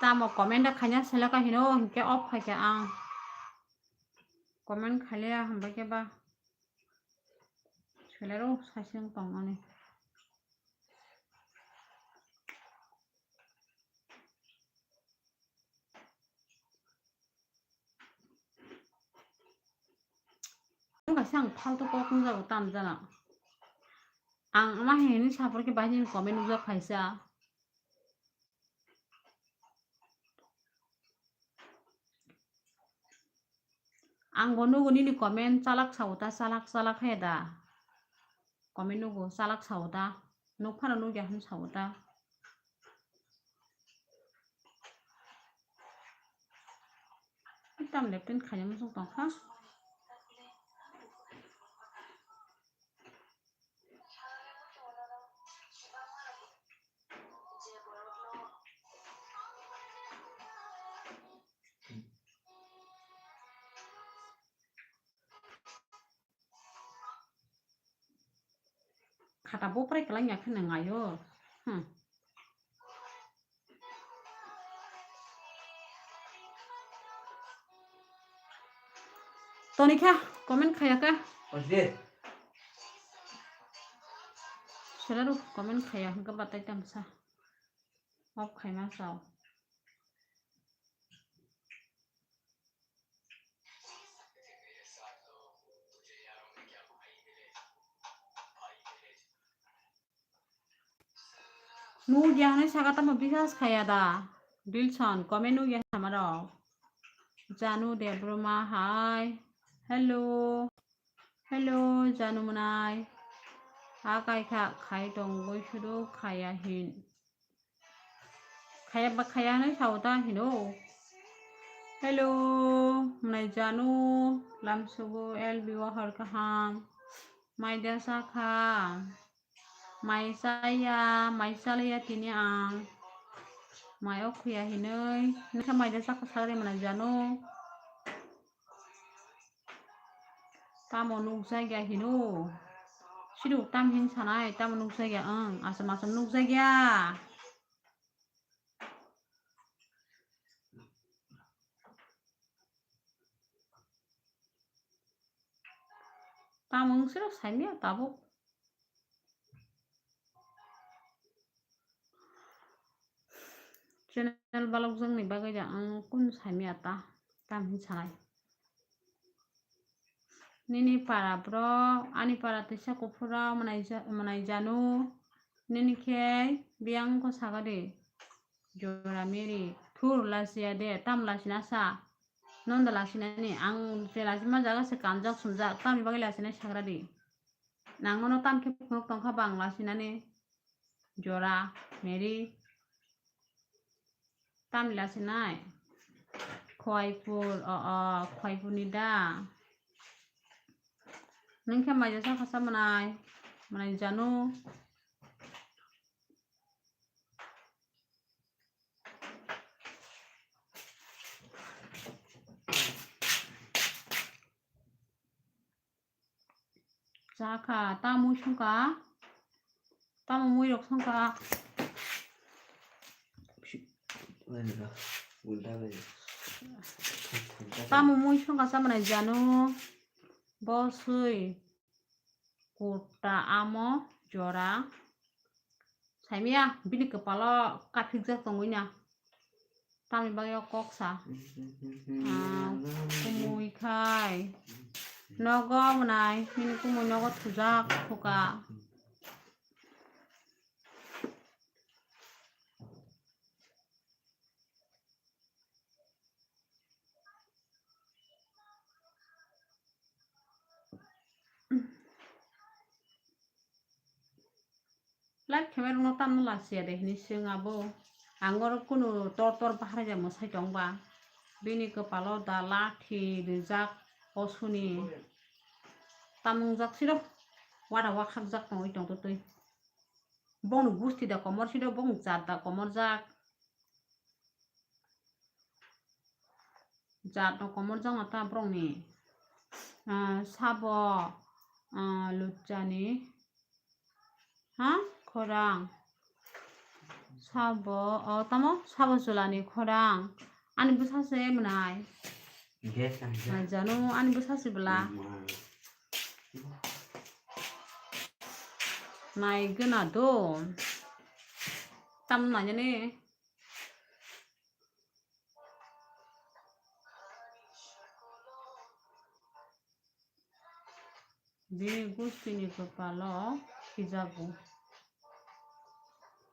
Tamo comment da khaina seleka hino, hinkhe off khaikha ang. Comment khailiya hambai khe ba. Selero sasing tongmani. Ang kaisa ang faltu kok wngjago tam jana. Ang ama hini sapor khe bahini comment nukjak khaisa. Ang bo nugo nini comment chalak sao ta, chalak chalak he da. Comment nugo chalak sao ta. Nuk phano nukya hwn sao ta. Tam lepten khaina muchung tongkha. Khata boprai kwlangya kheno ngaio. Hmm. Tonikha, comment khayaka. Oke. Selaru comment khaya, hingke batai tamsa. Off khaima sao. Nugya hwnwi saka tamo bisas khaya da? Dilson, comment nugya sama rok. Janu Debroma, hai. Hello. Hello, Janu mwnai. Ha kaikha khai tongwi sudu khaya hin. Khaya ba khaya hwnwi sao ta hino. Hello, mwnai Janu, lamsugo L B o hor kaham. Mai da sakha. Mai chaya, mai chalaya tini ang. Mai o khuya hinwi. Nokha mai da sakha sagri mwnai Janu. Tamo nukjakya hino? Sidu tam hin sanai, tamo nukjakya ang, asam asam nukjakya. Tamo wng sirok saimya tabuk. Channel balok jwngni bagwi da ang kun saimya ta, tam hin sanai. Nini para bro, ani para tisa kuphura mwnai ja-, mwnai Janu, nini khe biyang ko sagadi. Jora Mary, thur lasiya de, tam lasina sa. Nonda lasinani, ang je lasima jaga se kanjak sumjak, tamni bagwi lasinai sagradi. Nang nono tam khe phunuk tongkha bang lasinani. Jora, Mary. Tamni lasinai. Khwaipur, o, o, Khwaipurni da. Nung khe maija sakha sa mwnai, mwnai Janu. Chakha, tamo songkha, tamo mui rok songkha. Tamo mui songkha chamanai janu. Bo swi kurta amo jora. Saimya bini kwpalo kaphikjak tongwi na. Tamni bagwi o kok sa. Ah, kumui khai. Nogo mwnai, bini kumui nogo thujak thuka. Live khebai rokno tamno lachiya de hinwi swng abo. Ang oro kunu tor tor bahai ja mwsai tong ba. Bini kwpalo da lathi rijak osuni. Tamung jak siro. Wada wakhak jak tongwi tong twi. Bongni gusti da komor siro, bong jat da komor jak. Jat no komor jang ta borok ni, ah, sabo, ah, luchani, ha, khorang. Sabo, o, tamo sabo chulani khorang. Ani bwsa se mwnai. Gas ang. Nai janu, ani bwsa se bwla. Ma. Nai gana do. Tam nai jani. Bini gustini kwpalo khijago.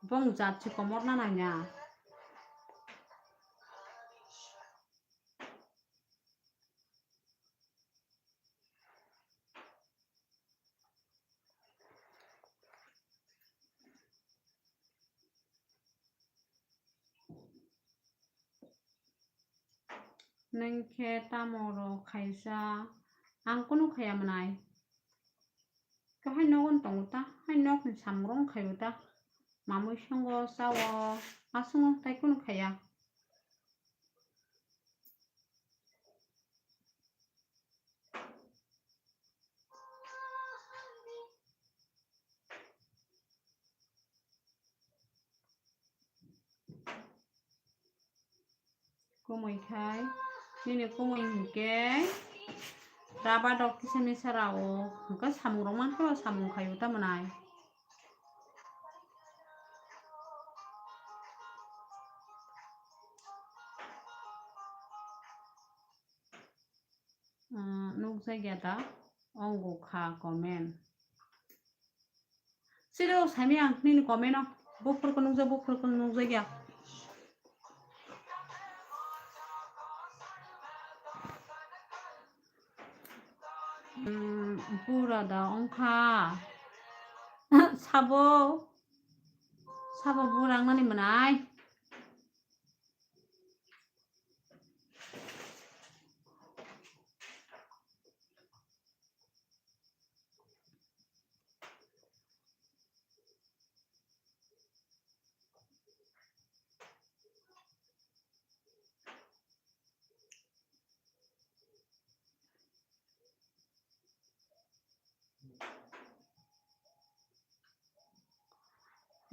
Bong jat se komor na nangya. Nwng khe tamo rw khaisa? Ang kunu khaya mwnai. To hai nogo tongo ta, hai nokni samung rok khaio ta. Mamui songo, chao, aswk no tai kunu khaya. Kumui khai, nini kumui hinkhe rubber rok kisa misa rao, hwnkhe samung rok mankhe samung khaio ta mwnai. Ah, nukjakya da? Ongkha comment. Siro saimaya nini comment o. Buphurkhe nukjak, buphurkhe nukjakya. Hmm, pura da ongkha. Sabo. Sabo pura wngnani mwnai.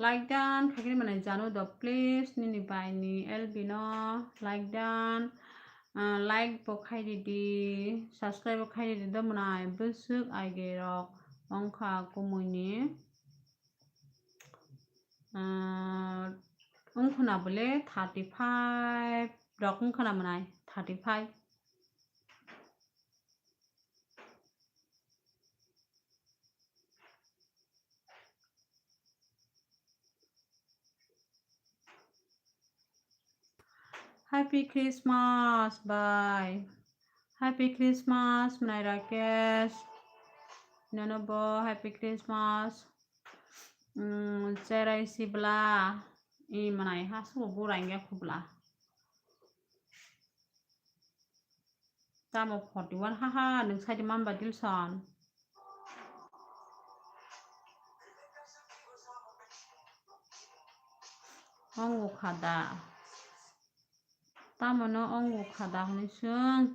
Like dan khaikhe mwnai janu do, please, nini bai ni L B no like dan, ah, like bo khai di di, subscribe bo khai di di do mwnai, bwswk aige rok ongkha kumui ni, ah, wngkhwna bole thirty five rok wngkhwna mwnai, thirty five. Happy Christmas, bye. Happy Christmas, mwnai Rakesh. Nono bo Happy Christmas. Mm, cherai sibla. I mwnai ha subo burang ya khubla. Tamo forty one, haha, nwng side man ba Dilson. Ongo khada. Tamo no ongo khada hwnwi swng.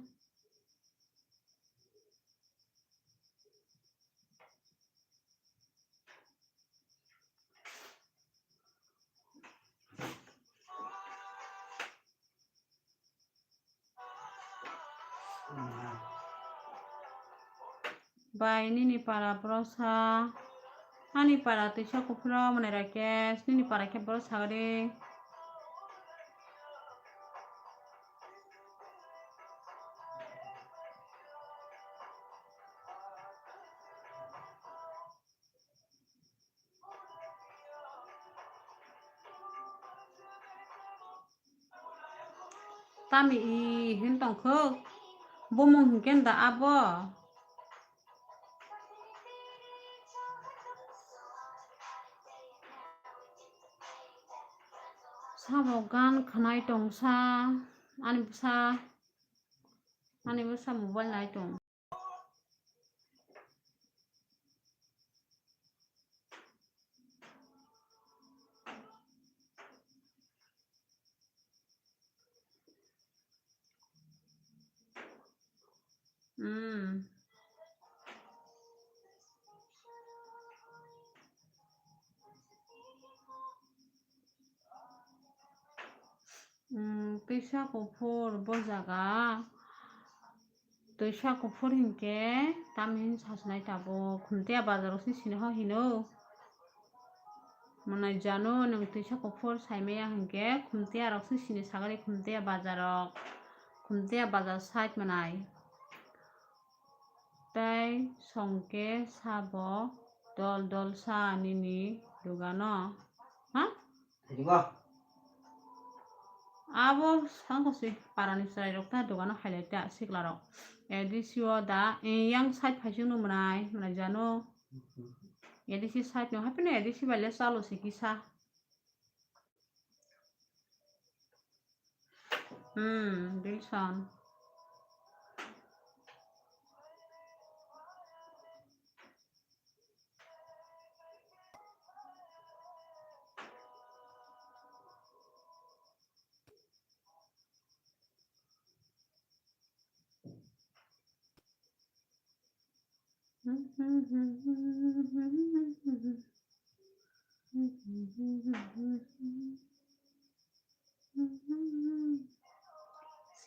Bai nini para bwrwsa, ani para twisa kuphuro mwnai Rakesh, nini para khe bwrwsa gari. Tami i hin tongkho? Bumung hinkhe da abo? Sabo gan khwnai tongsa, ani bwsa, ani bwsa mobile nai tong. Hmm. Hmm, twisa kuphur bo jaga. Twisa kuphur hinkhe tamni hin sachinai tabuk. Khumtiya bazar rok se sini ho hino. Mwnai jano nwng twisa kuphur saimaya hinkhe Khumtiya rok se sini sagari Khumtiya bazar rok. Khumtiya bazar side mwnai. Tei songke sabo dol dol sa nini dogano. Ha? Abo sangko si parani chwrai rok ta dogano khailai ta sikla rok. A D C o da, eh, yang side phaising no mwnai, mwnai jano. A D C side no haphino A D C bai le chalo se kisa. Hmm, Dilson.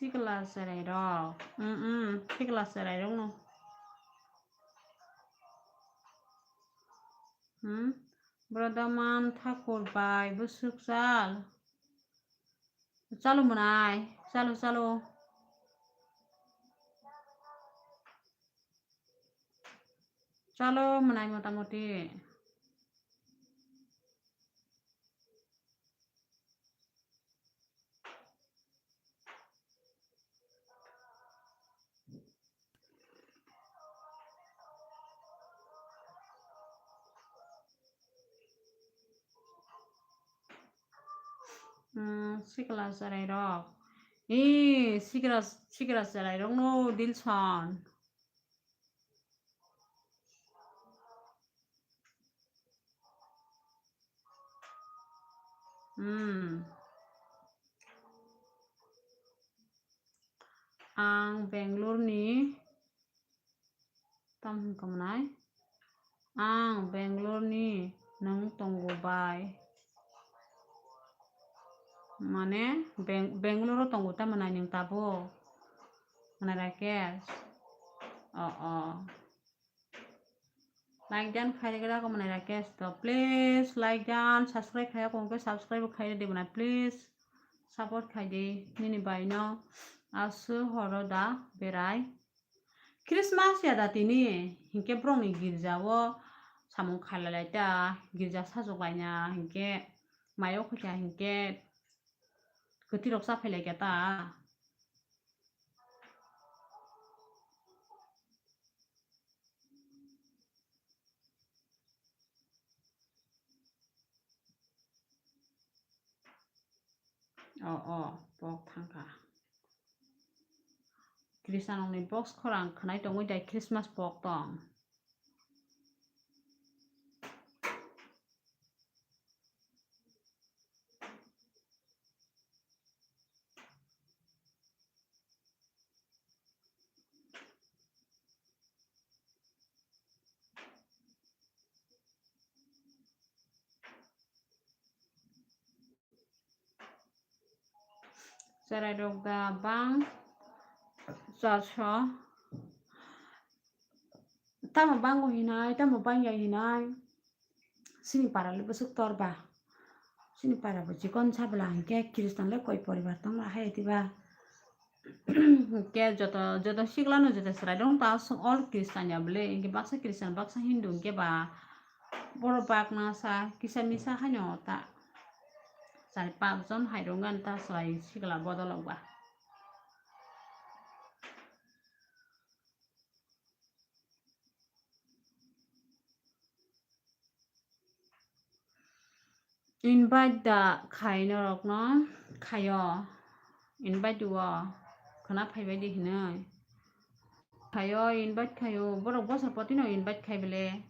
Sikla cherai rok. Mm, mm, sikla cherai rok no. Hmm? Bro Daman Thakur bai bwswk chal. Chalo mwnai, chalo, chalo. Chalo mwnai motamoti. Hmm, sikla cherai rok. Ee, sikla, sikla cherai rok no Dilson. Hmm. Ang Bangalore ni, tam hwn kha mwnai? Ang Bangalore ni, nwng tongo bai? Mane, Beng-, Bangalore o tongo ta mwnai nwng tabuk? Mwnai Rakesh? O, o. Like dan khai rega ko mwnai Rakesh to. Please like dan, subscribe khai ko ke subscribe khai de mwnai please. Support khai de nini bai no. Asu horo da berai. Christmas ya da tini hinkhe borok ni girja o samung khailai lai ta, girja sajok laina hinkhe mayo khaikha hinkhe kwtwi rok cha phai lai kha ta. O, o, pok thangkha. Krisanokni box khorang khwnai tongwi dai Christmas pok tong. Cherai rok da bang chaso. Tamo bango hinai, tamo bangya hinai. Sini para le bwswk tor ba. Sini para bo chikon sa bwla hinkhe Christian le koi poribar tong la hai diba. Hinkhe joto, joto sikla no joto chwrai dong ta all Christian ya bwle. Hinkhe baksa Christian, baksa Hindu hinkhe ba borok bakna sa kisa misa haino ta char pas jon hai rwngani ta chwrai sikla bodolok ba. Invite da khai norokno khaio, invite o khwna phaibai di hinwi khaio, invite khaio, borok bosor potino invite khai bele.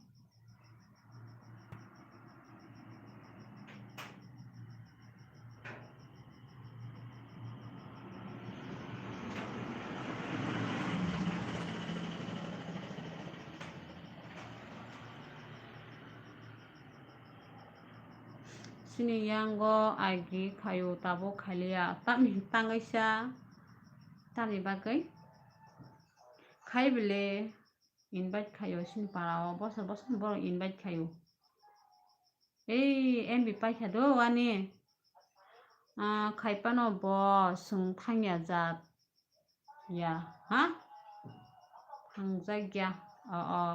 Sini yango agi khaio, tabuk khailiya, tamni tangwi sa, tamni bagwi khai bele invite khaio, sini parao bosor bosor borok invite khaio. Ei, M B paikha do ani. Ah, khaipano bo swng thangya jat ya, ha? Thangjak ya. O, o.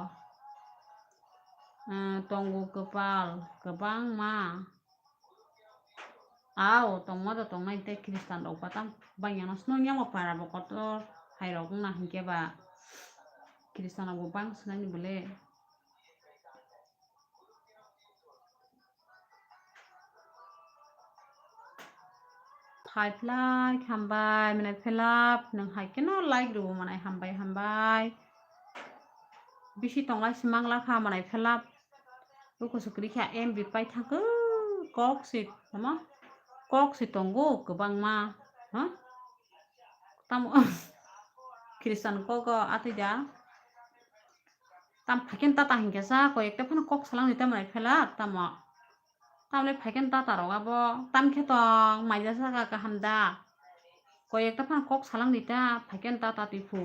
Ah, tongo kwpal kwbangma. Ao, tongma do tongnai tei Christian rok batang bangya no swnam yamo para bo kotor hai rok wngna hinkhe ba Christian rok bo bang swnani bole. Five like hambai, mwnai phelap, nwng hai kheno like rwbo mwnai hambai, hambai. Bisi tonglai si mangla kha mwnai phelap. Uko sukri kha M B pai thangkhe kok si, tamo? Kok si tongo kwbangma, ha? Tamo Christian kok o atwi da. Tam phaiken tata hinkhe sa, koi ekta phano kok salang ni tamo nai phela tamo. Tamle phaiken tata rok abo tam khe tong maija saka kaham da. Koi ekta phano kok salang ni ta phaiken tata twi phu.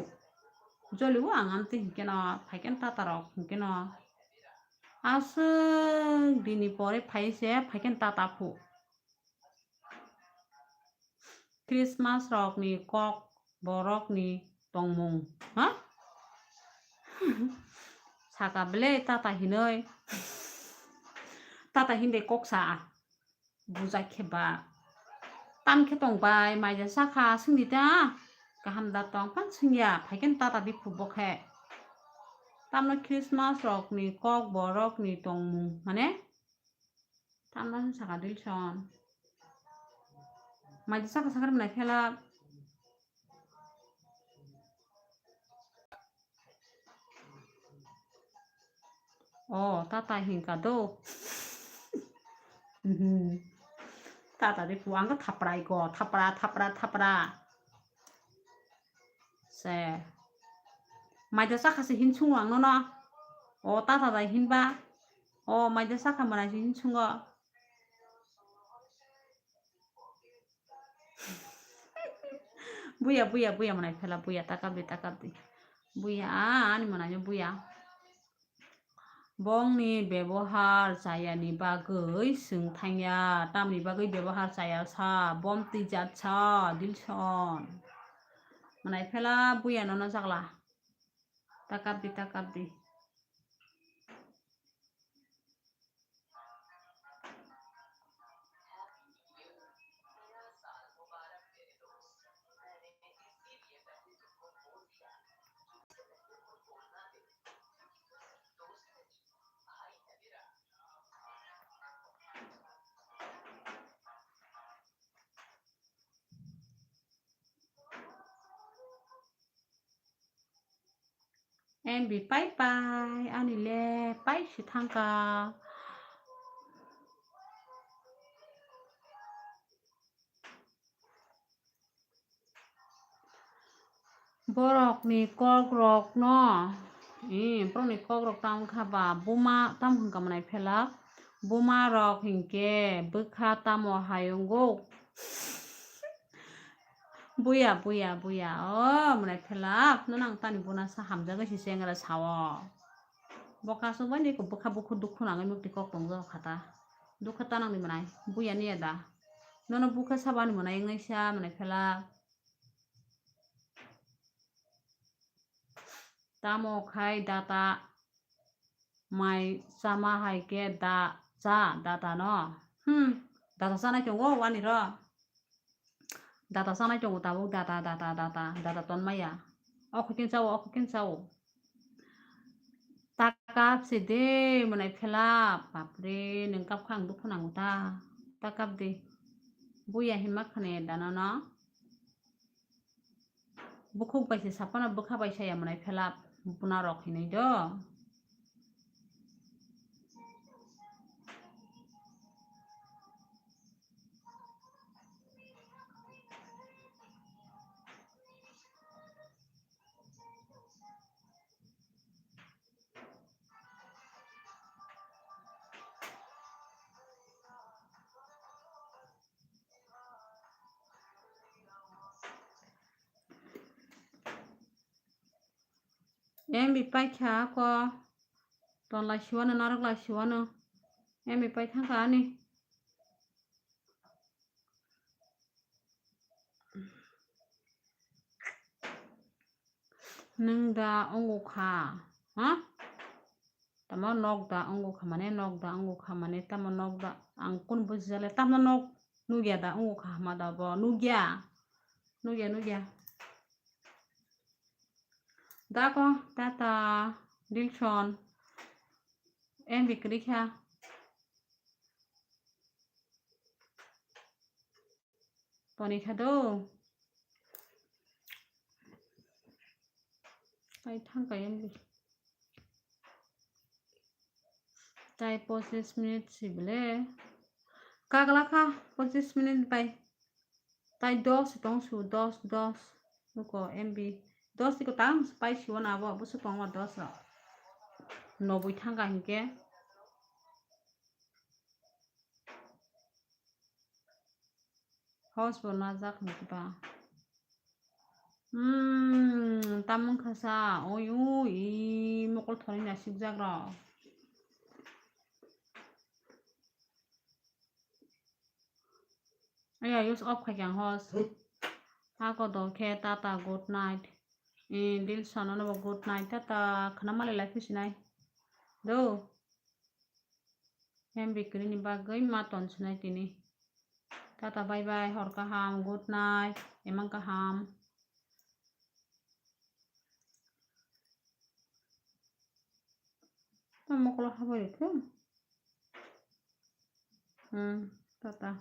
Joli o ang amtwi hinkhe no phaiken tata rok hinkhe no. Aswk dini pore phai se phaiken tata phu. Christmas rokni kok borokni tongmung, ha? Saka bele tata hinoi. Tata hinde kok sa. Bujak khe ba. Tam khe tong bai, maija sakha, swngdi ta. Kaham da tong, phan swngya, phaiken tata di phu bo khe. Tamno Christmas rokni kok borokni tongmung, mane? Tamno saka Dilson. Maija saka sakar mwnai phela. O, tata hinka do. Mhm. Tata de pu ang thaprai ko, thapra, thapra, thapra. Se. Maida sakha se hin sungo ang nono. O, tata dai hinba. O, maida sakha mwnai se hin sungo. Buya, buya, buya mwnai phela, buya, takap di, takap di. Buya, ani mwnai buya. Bongni bebohar chayani bagwi swng thangya, tamni bagwi bebohar chaya sa, bom twijat sa, Dilson. Mwnai phela buya nono chakla. Takap di, takap di. M B pai pai, ani le pai si thangka. Borokni kokrokno, eh, borokni kokrok tamo kha ba, buma tamo hwnka mwnai phela, buma rok hinkhe bwkha tamo hayungo. Buya, buya, buya. O, mwnai phela, phano nang tani buna sa hamjagwi se chengra sao. Bo kasuk bai ni bwkha bukhuk dukhu nangwi mukti kok tong jao kha ta. Dukha ta nang ni mwnai. Buya ni ya da. Nono bukha saba ni mwnai wngnai sa mwnai phela. Tamo khai data mai chama hai khe da cha data no. Hmm. Data chanai tongo wani ro. Data chanai tongo tabuk data, data, data, data ton maya. Okho khe chao, okho khe chao. Ta kap se de mwnai phela, bapre, nwng kap kha ang dukhu nango ta. Ta kap de. Buya hinma khane dana no. Bukhuk bai se saphano bwkha bai saya mwnai phela buna rok hinwi do. M B paikha ako. Ton lai siwano, narwk lai siwano. M B pai thangkha ani. Nwng da wngo kha, ha? Tamo nok da wngo kha mane, nok da wngo kha mane, tamo nok da ang kunu buji jale, tamo nok nugya da wngo kha hama da bo, nugya, nugya, nugya. Dako, tata, Dilson, M B kwrwi kha. Toni kha do. Tai thang kai M B. Tai pochis minute si bole. Kagla kha pochis minute bai. Tai dos tong su, dos, dos. Nuko M B. Dos tiko tang pai siwano abo, busu tongo dos rok. Noboi thang ka hinkhe. Hos bo najak hinkhe ba. Hmm, tamung khasa, oi, oi, i mokol thori nasikjak rok. Aya, use off khai khe ang hos. Ako do khe tata, good night. Eh, Dilson no bo good night. Tata, khna malai lai phi sinai. Do. M B kwrwi ni bagwi ma ton sinai tini. Tata, bye bye, hor kaham, good night, emang kaham. Tamo mokolo habai rikho. Hmm, tata.